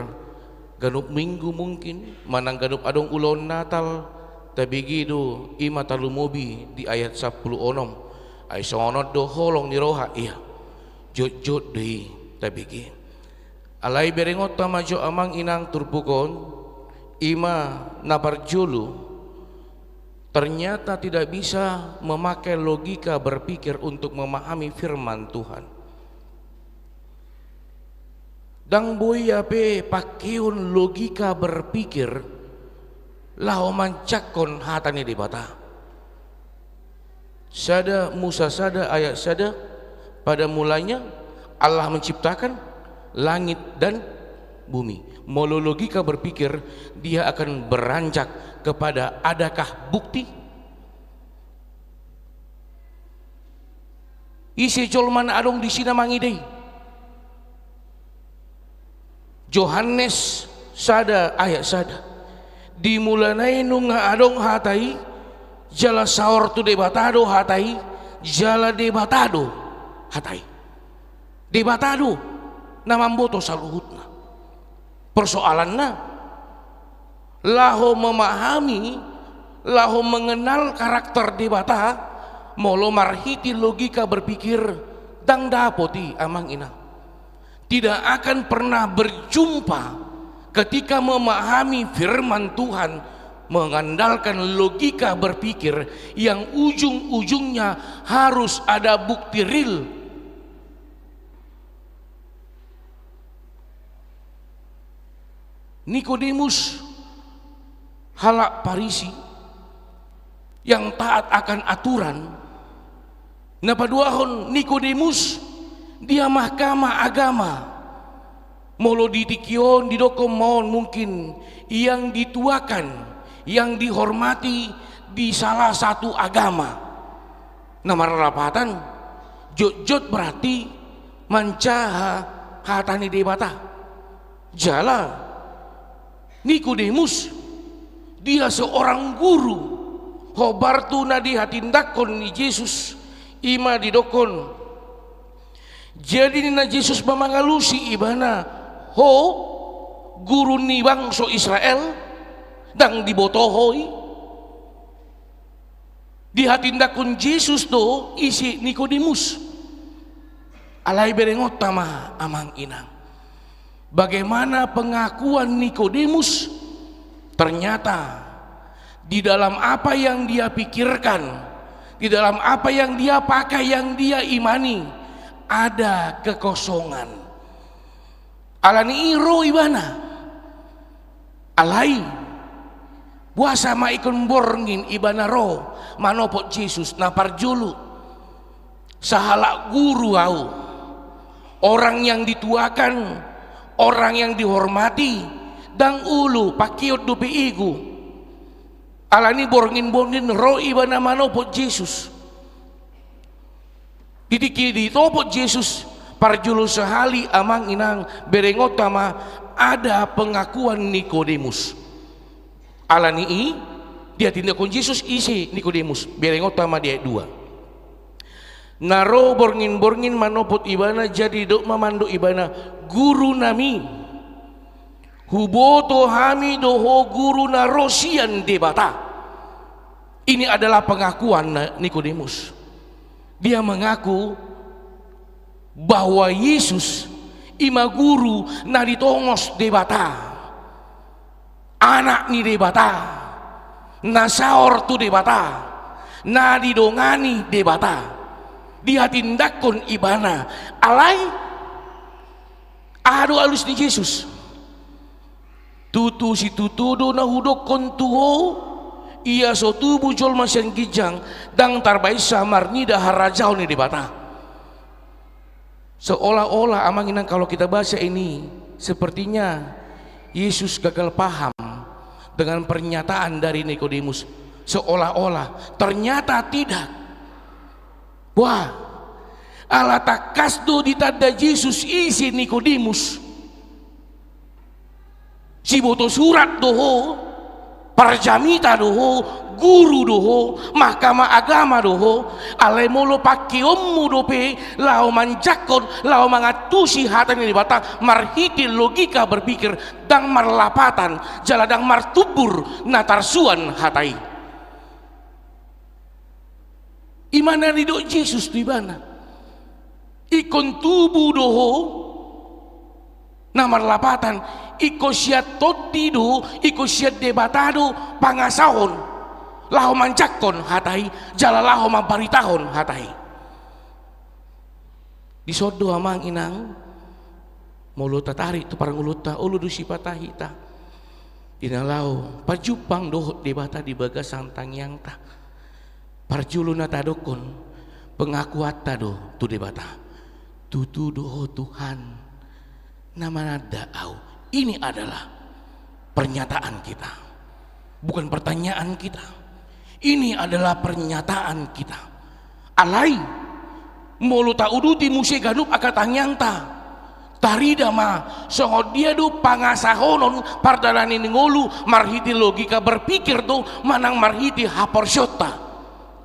ganup minggu mungkin, manang ganup adong ulaon Natal, Tabege do i ma talumobi di ayat sampulu onom. Ai songon on do holong ni roha ia. Jotjot do i tabege. Alai berengonta ma jo amang inang turpuk on, i ma na parjolo, ternyata tidak bisa memakai logika berpikir untuk memahami firman Tuhan. Ndang boi hape pakeon logika berpikir laho manjangkon hata ni Debata. Sada Musa sada ayat sada, pada mulanya Allah menciptakan langit dan bumi. Molo logika berpikir, dia akan beranjak kepada adakah bukti? Ise jolma na adong disi na mangida i? Johannes sada ayat sada. Di mulana i nunga adong hata i, jala saor tu Debata do hata i, jala Debata do hata i. Debata do na mamboto saluhutna. Persoalanna, laho memahami, laho mengenal karakter Debata, molo marhite logika berpikir, ndang dapot i amang inang. Tidak akan pernah berjumpa ketika memahami firman Tuhan mengandalkan logika berpikir yang ujung-ujungnya harus ada bukti real. Nikodemus, halak Parisi yang taat akan aturan, na paduahon Nikodemus, dia mahkamah agama. Molo di tingki on didokkon ma on mungkin yang dituakan, yang dihormati di salah satu agama. Na marlapatan, jotjot berarti manjaha hata ni Debata. Jala Nikodemus, dia seorang guru, hombar tu na dihatindangkon ni Jesus, i ma didokkon. Jadi ninna Jesus ma mangalusi ibana, ho guru ni bangso Israel, ndang diboto ho i? Dihatindangkon Jesus do ise Nikodemus. Alai berengonta ma amang inang. Bagaimana pengakuan Nikodemus? Ternyata di dalam apa yang dia pikirkan, di dalam apa yang dia pakai, yang dia imani, ada kekosongan. Alani i ro ibana. Alai boasa ma ingkon borngin ibana ro manopot Jesus? Na parjolo, sahalak guru ahu, orang yang dituakan, orang yang dihormati, ndang olo pakeon dope i ahu. Alani borngin-borngin ro ibana manopot Jesus. Di tingki ditopot Jesus parjolo sahali amang inang, berengonta ma, ada pengakuan Nikodemus. Alani i dihatindangkon Jesus ise Nikodemus, berengonta ma di ayat dua. Na ro borngin-borngin manopot ibana, jadi didok ma mandok ibana, guru nami. Huboto hami do ho guru na ro sian Debata. Ini adalah pengakuan Nikodemus. Dia mengaku bahwa Yesus i ma guru na ditongos Debata, anak ni Debata, na saor tu Debata, na didongani Debata. Dihatindangkon ibana. Alai aha do alus ni Jesus? Tutu situtu do na hudokkon tu ho, ia so tubu jolma sian ginjang, ndang tarbaensa marnida harajaon ni Debata. Seolah-olah, amang inang, kalau kita baca ini, sepertinya Yesus gagal paham dengan pernyataan dari Nikodemus. Seolah-olah, ternyata tidak. Wah, ala tangkas do ditanda Jesus ise Nikodemus. Siboto surat do ho, parjamita do ho, guru do ho, mahkamah agama do ho, alai molo pakeonmu dope laho manjangkon, laho mangantusi hata ni Debata marhite logika berpikir, ndang marlapatan jala ndang martumbur na tarsuan hata i. I ma na nidok Jesus tu ibana. Ingkon tubu do ho, na marlapatan, ingkon sian Tondi do, ingkon sian Debata do pangasahon, laho manjangkon hata i, jala laho mambaritahon hata i. Dison do amang inang, molo tatarik tu parngoluonta, olo do sipata hita. Di na laho pajumpang dohot Debata di bagasan tangiangta. Parjolo na tadokkon pengakuanta do tu Debata. Tutu do ho Tuhan, na mananda au. Ini adalah pernyataan kita. Bukan pertanyaan kita. Ini adalah pernyataan kita. Alai, molo tauduti muse ganup angka tangiangta, tarida ma songon dia do pangasahonon pardalanan ni ngolu, marhite logika berpikir do manang marhite haporseaonta,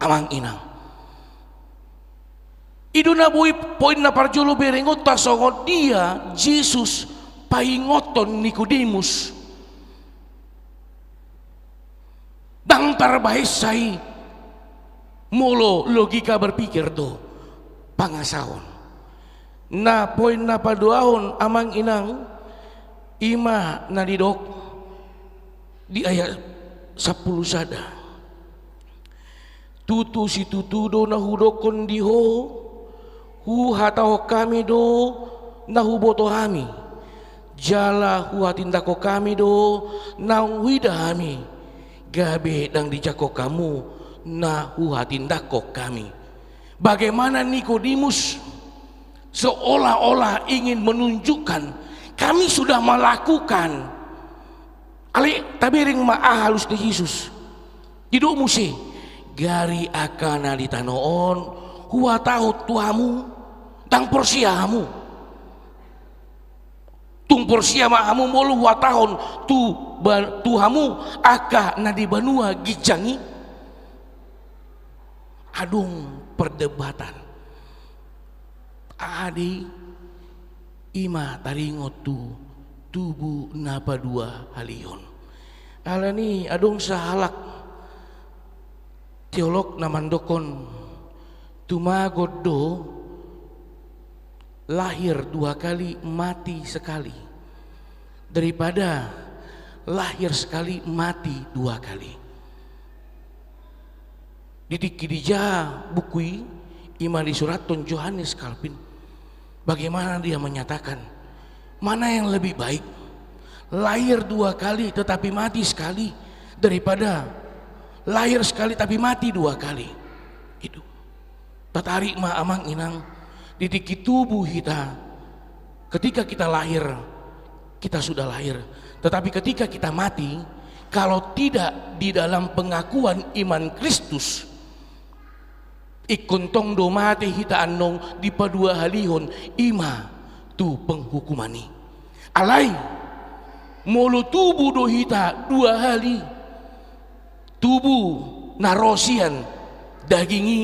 amang inang. I do na boi poin na parjolo berengonta songon dia Jesus paingothon Nikodemus. Ndang tarbahen sai molo logika berpikir do pangasahon. Na poin na paduahon amang inang, i ma na didok di ayat sampulu sada. Tutu situtu do na hudokkon di ho, huhatahon hami do na huboto hami, jala huhatindangkon hami do naung huida hami, gabe ndang dijangkon hamu na huhatindangkon hami. Bagaimana Nikodemus seolah-olah ingin menunjukkan, kami sudah melakukan. Alai tabereng ma aha alus ni Jesus. Didok muse, gari angka na di tano on huhatahon tu hamu, ndang porsea hamu. Tung porsea ma hamu molo huhatahon tu ba-, tu hamu angka na di banua ginjang i? Adong perdebatan. Adi, i ma taringot tu tubu na paduahalihon. Alani adong sahalak teolog na mandokkon tumagon do lahir dua kali, mati sekali, daripada lahir sekali, mati dua kali. Di tingki dija buku i, i ma disurathon Johannes Calvin. Bagaimana dia menyatakan, mana yang lebih baik? Lahir dua kali tetapi mati sekali, daripada lahir sekali tapi mati dua kali. Itu. Tatarik ma amang inang, di tingki tubu hita, ketika kita lahir, kita sudah lahir. Tetapi ketika kita mati, kalau tidak di dalam pengakuan iman Kristus, ingkon tong do mate hita annon dipaduahalihon, i ma tu penghukuman i. Alai, molo tubu do hita dua hali, tubu na ro sian daging i,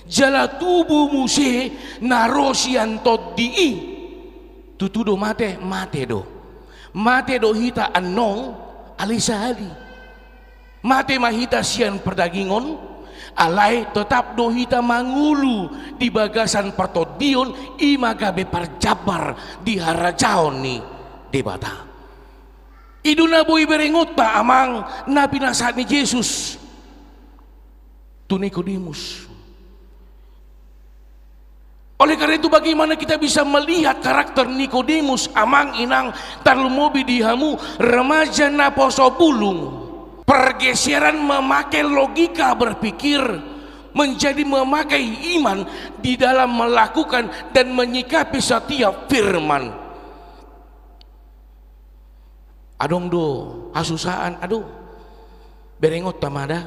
jala tubu muse na ro sian Tondi i. Tutu do mate, mate do. Mate do hita annon, alai sahali. Mate ma hita sian pardagingon, alai tetap do hita mangolu di bagasan partondion, i ma gabe parjambar di harajaon ni Debata. I do na boi berengonta amang na pinasahat ni Jesus tu Nikodemus. Oleh karena itu, bagaimana kita bisa melihat karakter Nikodemus, amang inang, tarlumobi di hamu remaja naposo bulung? Pergeseran memakai logika berpikir menjadi memakai iman di dalam melakukan dan menyikapi setiap firman. Adong do hasusaan, adong. Berengonta ma da.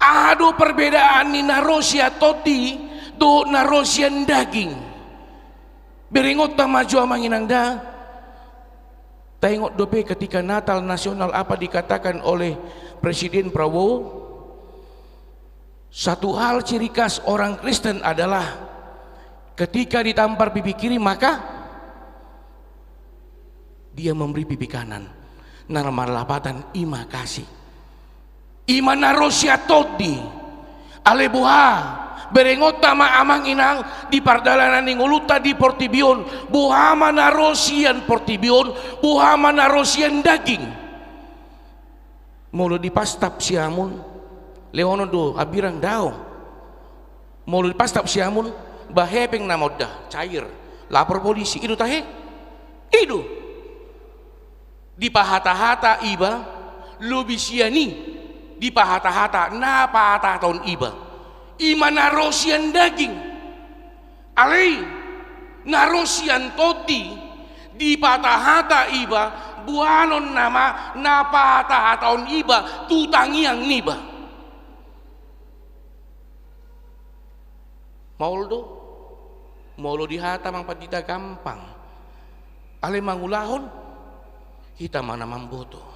Aha do perbedaan ni na ro sian Tondi dohot na ro sian daging? Berengonta ma jo amang inang da. Taingot dope ketika Natal nasional apa dikatakan oleh Presiden Prabowo? Satu hal ciri khas orang Kristen adalah ketika ditampar pipi kiri, maka dia memberi pipi kanan. Na marlapatan i ma kasih. I ma na ro sian Tondi. Ale boha, berengonta ma amang inang di pardalanan ni ngolunta di portibi on, boha ma na ro sian portibi on, boha ma na ro sian daging. Molo dipastap siamun, lehonon do hambirang? Daong. Molo dipastap siamun, ba hepeng nama on da, cair. Lapor polisi, i do tahe? I do. Dipahatahata iba, lobi sian i dipahatahata na pahatahataon iba. I ma na ro sian daging. Alai na ro sian tondi, dipatahata iba, boanon nama na pahatahataon iba tu tangiang niba. Maol do, molo dihata amang pandita gampang. Alai mangulahon, hita ma na mamboto.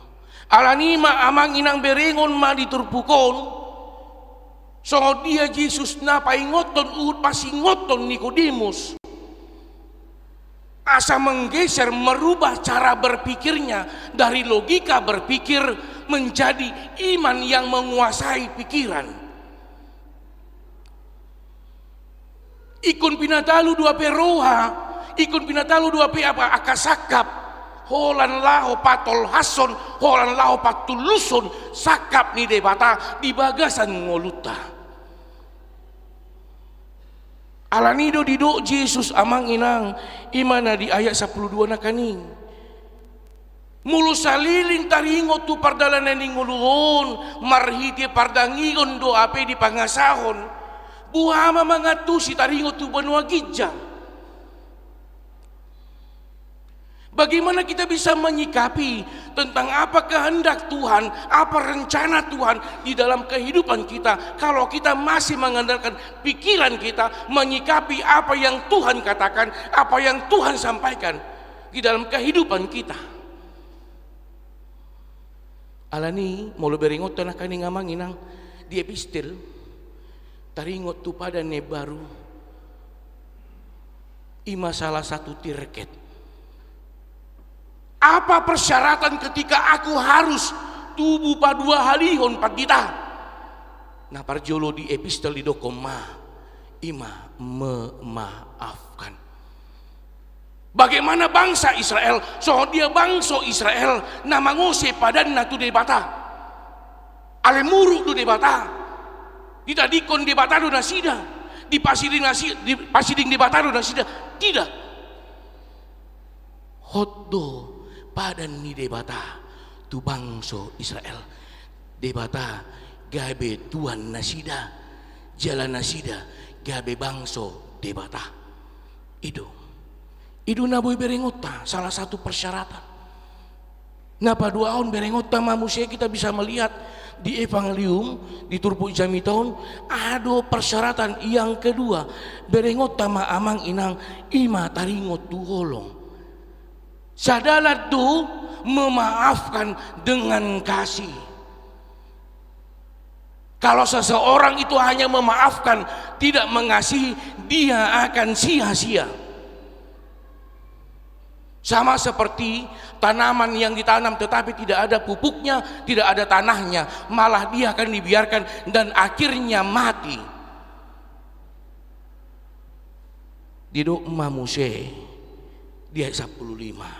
Alani i ma amang inang, berengon ma di turpuk on, songon dia Jesus na paingothon uhum pasingothon Nikodemus. Asa menggeser, merubah cara berpikirnya dari logika berpikir menjadi iman yang menguasai pikiran. Ingkon pinatalu do hape roha, ingkon pinatalu do hape apa, angka sangkap, holan laho patolhashon, holan laho patulushon sangkap ni Debata di bagasan ngolunta. Alani do didok Jesus amang inang, i ma na di ayat sampulu dua nangkaning. Molo saleleng taringot tu pardalanan ni ngolu on, marhite pardangion do hape dipangasahon, boha ma mangantusi taringot tu banua ginjang? Bagaimana kita bisa menyikapi tentang apa kehendak Tuhan, apa rencana Tuhan di dalam kehidupan kita, kalau kita masih mengandalkan pikiran kita menyikapi apa yang Tuhan katakan, apa yang Tuhan sampaikan di dalam kehidupan kita? Alani i, molo berengonta nangkaning amang inang di epistel, taringot tu Padan na Imbaru, i ma salah satu target. Apa persyaratan ketika aku harus tubu paduahalihon pandita? Na parjolo di epistel didokhon ma, i ma memaafkan. Bagaimana bangsa Israel, songon dia bangso Israel na mangose padanna tu Debata? Alai muruk do Debata. Ditadingkon Debata do nasida. Dipasiding nasi-, dipasiding Debata do nasida? Tidak. Hot do padan ni Debata tu bangso Israel. Debata gabe Tuhan nasida, jala nasida gabe bangso Debata. I do. I do na boi berengonta, salah satu persyaratan. Na paduahon, berengonta ma muse, kita bisa melihat di Evangelium, di turpuk jamita on, adong persyaratan yang kedua, berengonta ma amang inang, i ma taringot tu holong. Sadalan do memaafkan dengan kasih. Kalau seseorang itu hanya memaafkan, tidak mengasihi, dia akan sia-sia. Sama seperti tanaman yang ditanam tetapi tidak ada pupuknya, tidak ada tanahnya, malah dia akan dibiarkan dan akhirnya mati. Didok ma muse di ayat sampulu lima,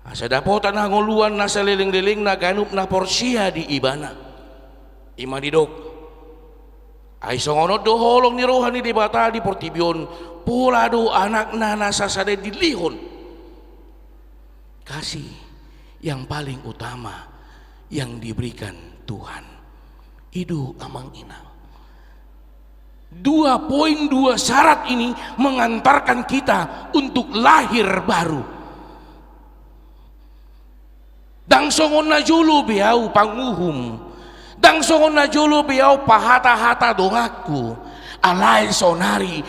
asa dapotan hangoluan na saleleng-lelengna ganup na porsea di Ibana. I ma didok, ai songon on do holong ni roha ni Debata di portibi on, pola do Anakna na sasada dilehon. Kasih yang paling utama yang diberikan Tuhan. I do amang inang. Dua poin, dua syarat ini mengantarkan kita untuk lahir baru. Ndang songon na jolo be ahu panguhum, ndang songon na jolo be ahu pahata-hata donganku, alai saonari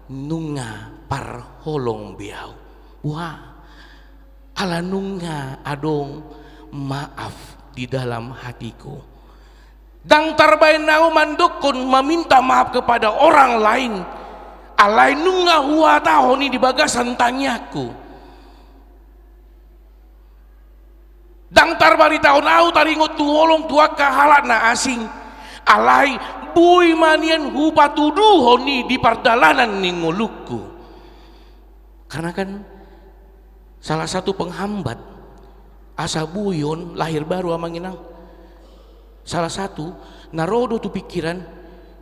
nunga parholong be ahu. Wah, ala nunga adong maaf di dalam hatiku. Ndang tarbaen ahu mandokhon, meminta maaf kepada orang lain, alai nunga huhatahon i di bagasan tangiangku. Ndang tarbaritahon ahu taringot tu holong tu angka halak na asing, alai Boi ma nian hupatuduhon i di pardalanan ni ngolungku. Karena kan salah satu penghambat asa boi on lahir baru, amang inang. Salah satu na ro do tu pikiran,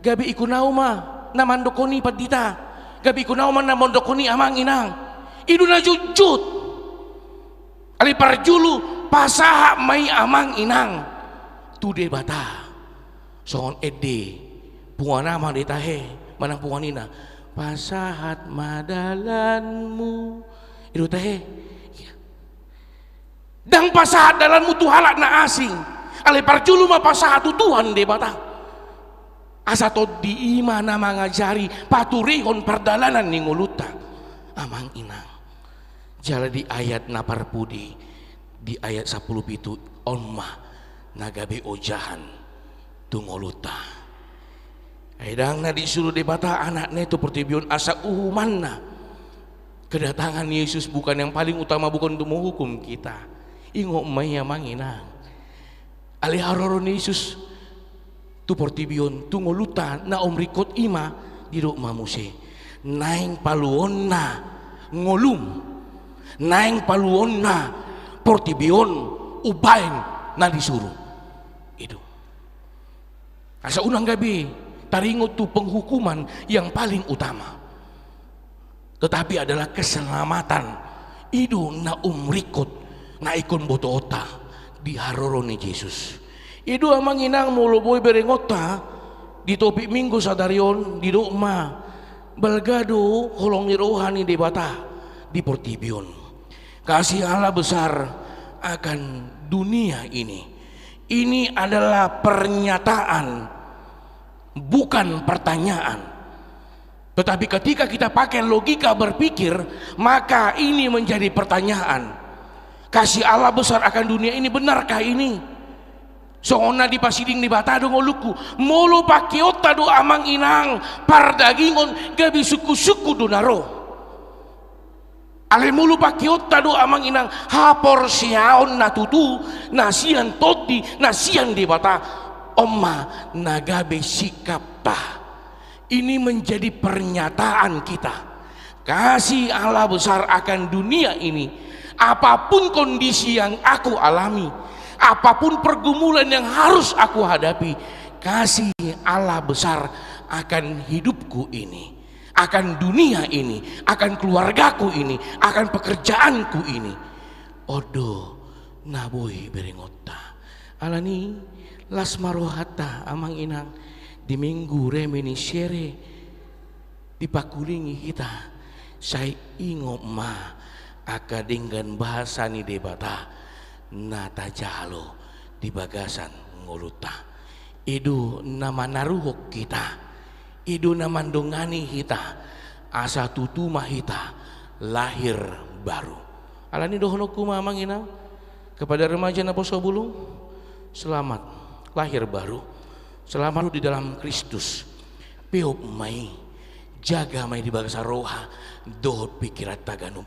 gabe ingkon ahu ma na mandokkon i, pandita. Gabe ingkon ahu ma na mandokkon i, amang inang. I do na jotjot. Alai parjolo pasahat ma i, amang inang, tu Debata. Songon ende punguan ama do i tahe, manang punguan ina. Pasahat ma dalanmu. I do tahe. Iya. Ndang pasahat dalanmu tu halak na asing. Alai parjolo ma pasahat tu Tuhan Debata. Asa tondi i ma na mangajari, paturehon pardalanan ni ngolunta, amang inang. Jala di ayat na parpudi, di ayat sampulu pitu, on ma na gabe ojahan tu ngolunta. Ai ndang na disuru Debata Anakna i tu portibi on asa uhumanna. Kedatangan Yesus bukan yang paling utama, bukan untuk menghukum kita. Ingot ma i, amang inang. Alai haroro ni Yesus tu portibi on, tu ngolunta na umringkot, i ma didok ma muse, naeng paluonna ngolum, naeng paluonna portibi on umbahen na disuru. I do. Asa unang gabe taringot tu penghukuman yang paling utama, tetapi adalah keselamatan. I do na umringkot na ingkon botoonta di haroro ni Jesus. I do, amang inang, molo boi berengonta di topik Minggu sadari on, didok ma, balga do holong ni roha ni Debata di portibi on. Kasih Allah besar akan dunia ini. Ini adalah pernyataan, bukan pertanyaan. Tetapi ketika kita pakai logika berpikir, maka ini menjadi pertanyaan. Kasih Allah besar akan dunia ini, benarkah ini? Songon na dipasiding Debata do ngolungku. Molo pakeonta do, amang inang, pardagingon, gabe sungkun-sungkun do na ro. Alai molo pakeonta do, amang inang, haporseaon na tutu, na sian tondi, na sian Debata, on ma na gabe sikapta. Ini menjadi pernyataan kita. Kasih Allah besar akan dunia ini. Apapun kondisi yang aku alami, apapun pergumulan yang harus aku hadapi, kasih Allah besar akan hidupku ini, akan dunia ini, akan keluargaku ini, akan pekerjaanku ini. On do na boi berengonta. Alani las ma rohanta, amang inang, di Minggu Reminiscere dipangkulingi hita, sai ingot ma angka denggan basa ni Debata na tajalo di bagasan ngolunta. I do na manaruhon hita, i do na mandongani hita, asa tutu ma hita lahir baru. Alani dohononku ma, amang inang, kepada remaja naposobulung, selamat lahir baru. Selamat di dalam Kristus. Peop ma i, jaga ma i di bagasan roha dohot pikiranta ganup.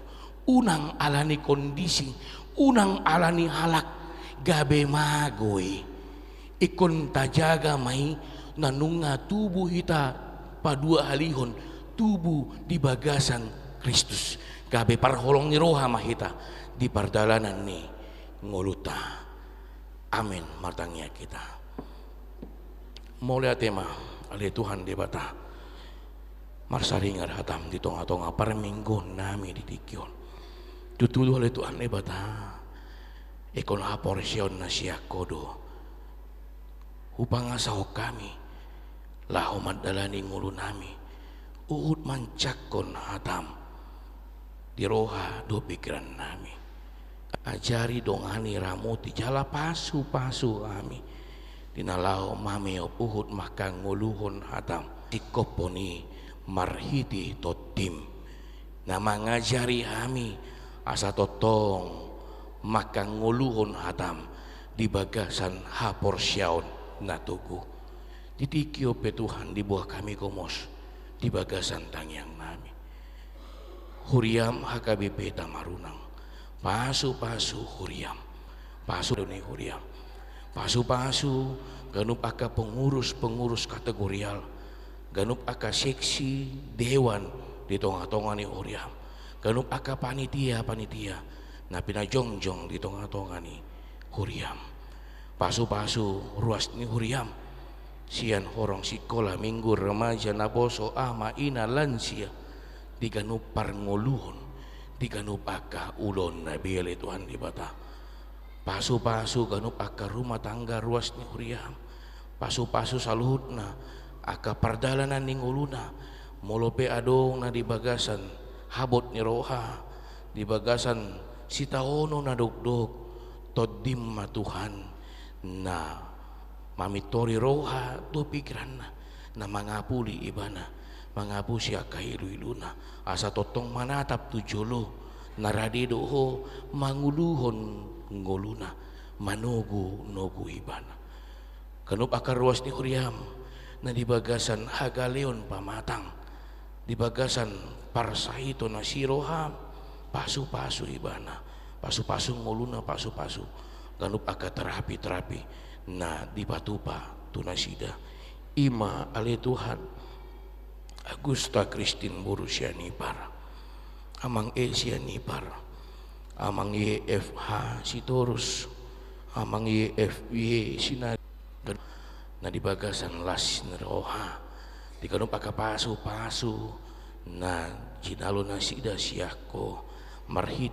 Unang alani kondisi, unang alani halak, gabe mago i. Ingkon tajaga ma i na nunga tubu hita paduahalihon, tubu di bagasan Kristus. Gabe parholong ni roha ma hita di pardalanan ni ngolunta. Amin. Martangiang hita. Mauliate ma ale Tuhan Debata, marsaringar hatam di tonga-tonga parmingguon nami di tingki on. Tutu do ale Tuhan Debata, ingkon haporseaon na sian Ho do hupangasahon hami laho mandalani ngolu nami, huhut manjangkon hatam di roha dohot pikiran nami. Ajari, dongani, ramoti jala pasu-pasu hami di na laho mameop huhut manghangoluhon hatam. Singkophon i marhite tondim na mangajari hami asa tongtong manghangoluhon hatam di bagasan haporseaon na togu. Di tingki on pe Tuhan, diboan hami gomos di bagasan tangiang nami. Huriam H K B P Tamarunang, pasu-pasu huriam, pasu do ni huriam, pasu-pasu ganup angka pengurus-pengurus kategorial, ganup angka seksi, dewan di tonga-tonga ni huriaM, ganup angka panitia-panitia na pinajongjong di tonga-tonga ni huriaM. Pasu-pasu ruas ni huriaM, sian horong sikola minggu, remaja, naposo, ama, ina, lansia, di ganup parngoluon, di ganup angka ulaon na bere, Tuhan Debata. Pasu-pasu ganup angka rumah tangga ruas ni huriaM. Pasu-pasu saluhutna angka pardalanan ni ngoluna, molo pe adong na di bagasan habot ni roha, di bagasan sitaonon na dokdok, TondiM ma Tuhan na mamintori roha tu pikiranna, na mangapuli ibana, mangapusi angka ilu-iluna, asa tongtong manatap tu jolo, na rade do Ho manguluhon ngoluna, manogu-nogu ibana. Ganup angka ruas ni huriaM na di bagasan hagaleon pamatang, di bagasan parsahiton asi rohaM, pasu-pasu ibana, pasu-pasu ngoluna, pasu-pasu ganup angka terapi-terapi na dipatupa tu nasida. I ma ale Tuhan, Agusta Kristin boru Sianipar, Amang E Sianipar, Amang Y F H Sitorus, Amang Y F Y Sinari, na di bagasan las ni roha, di ganup angka pasu-pasu na jinalo nasida sian Ho marhite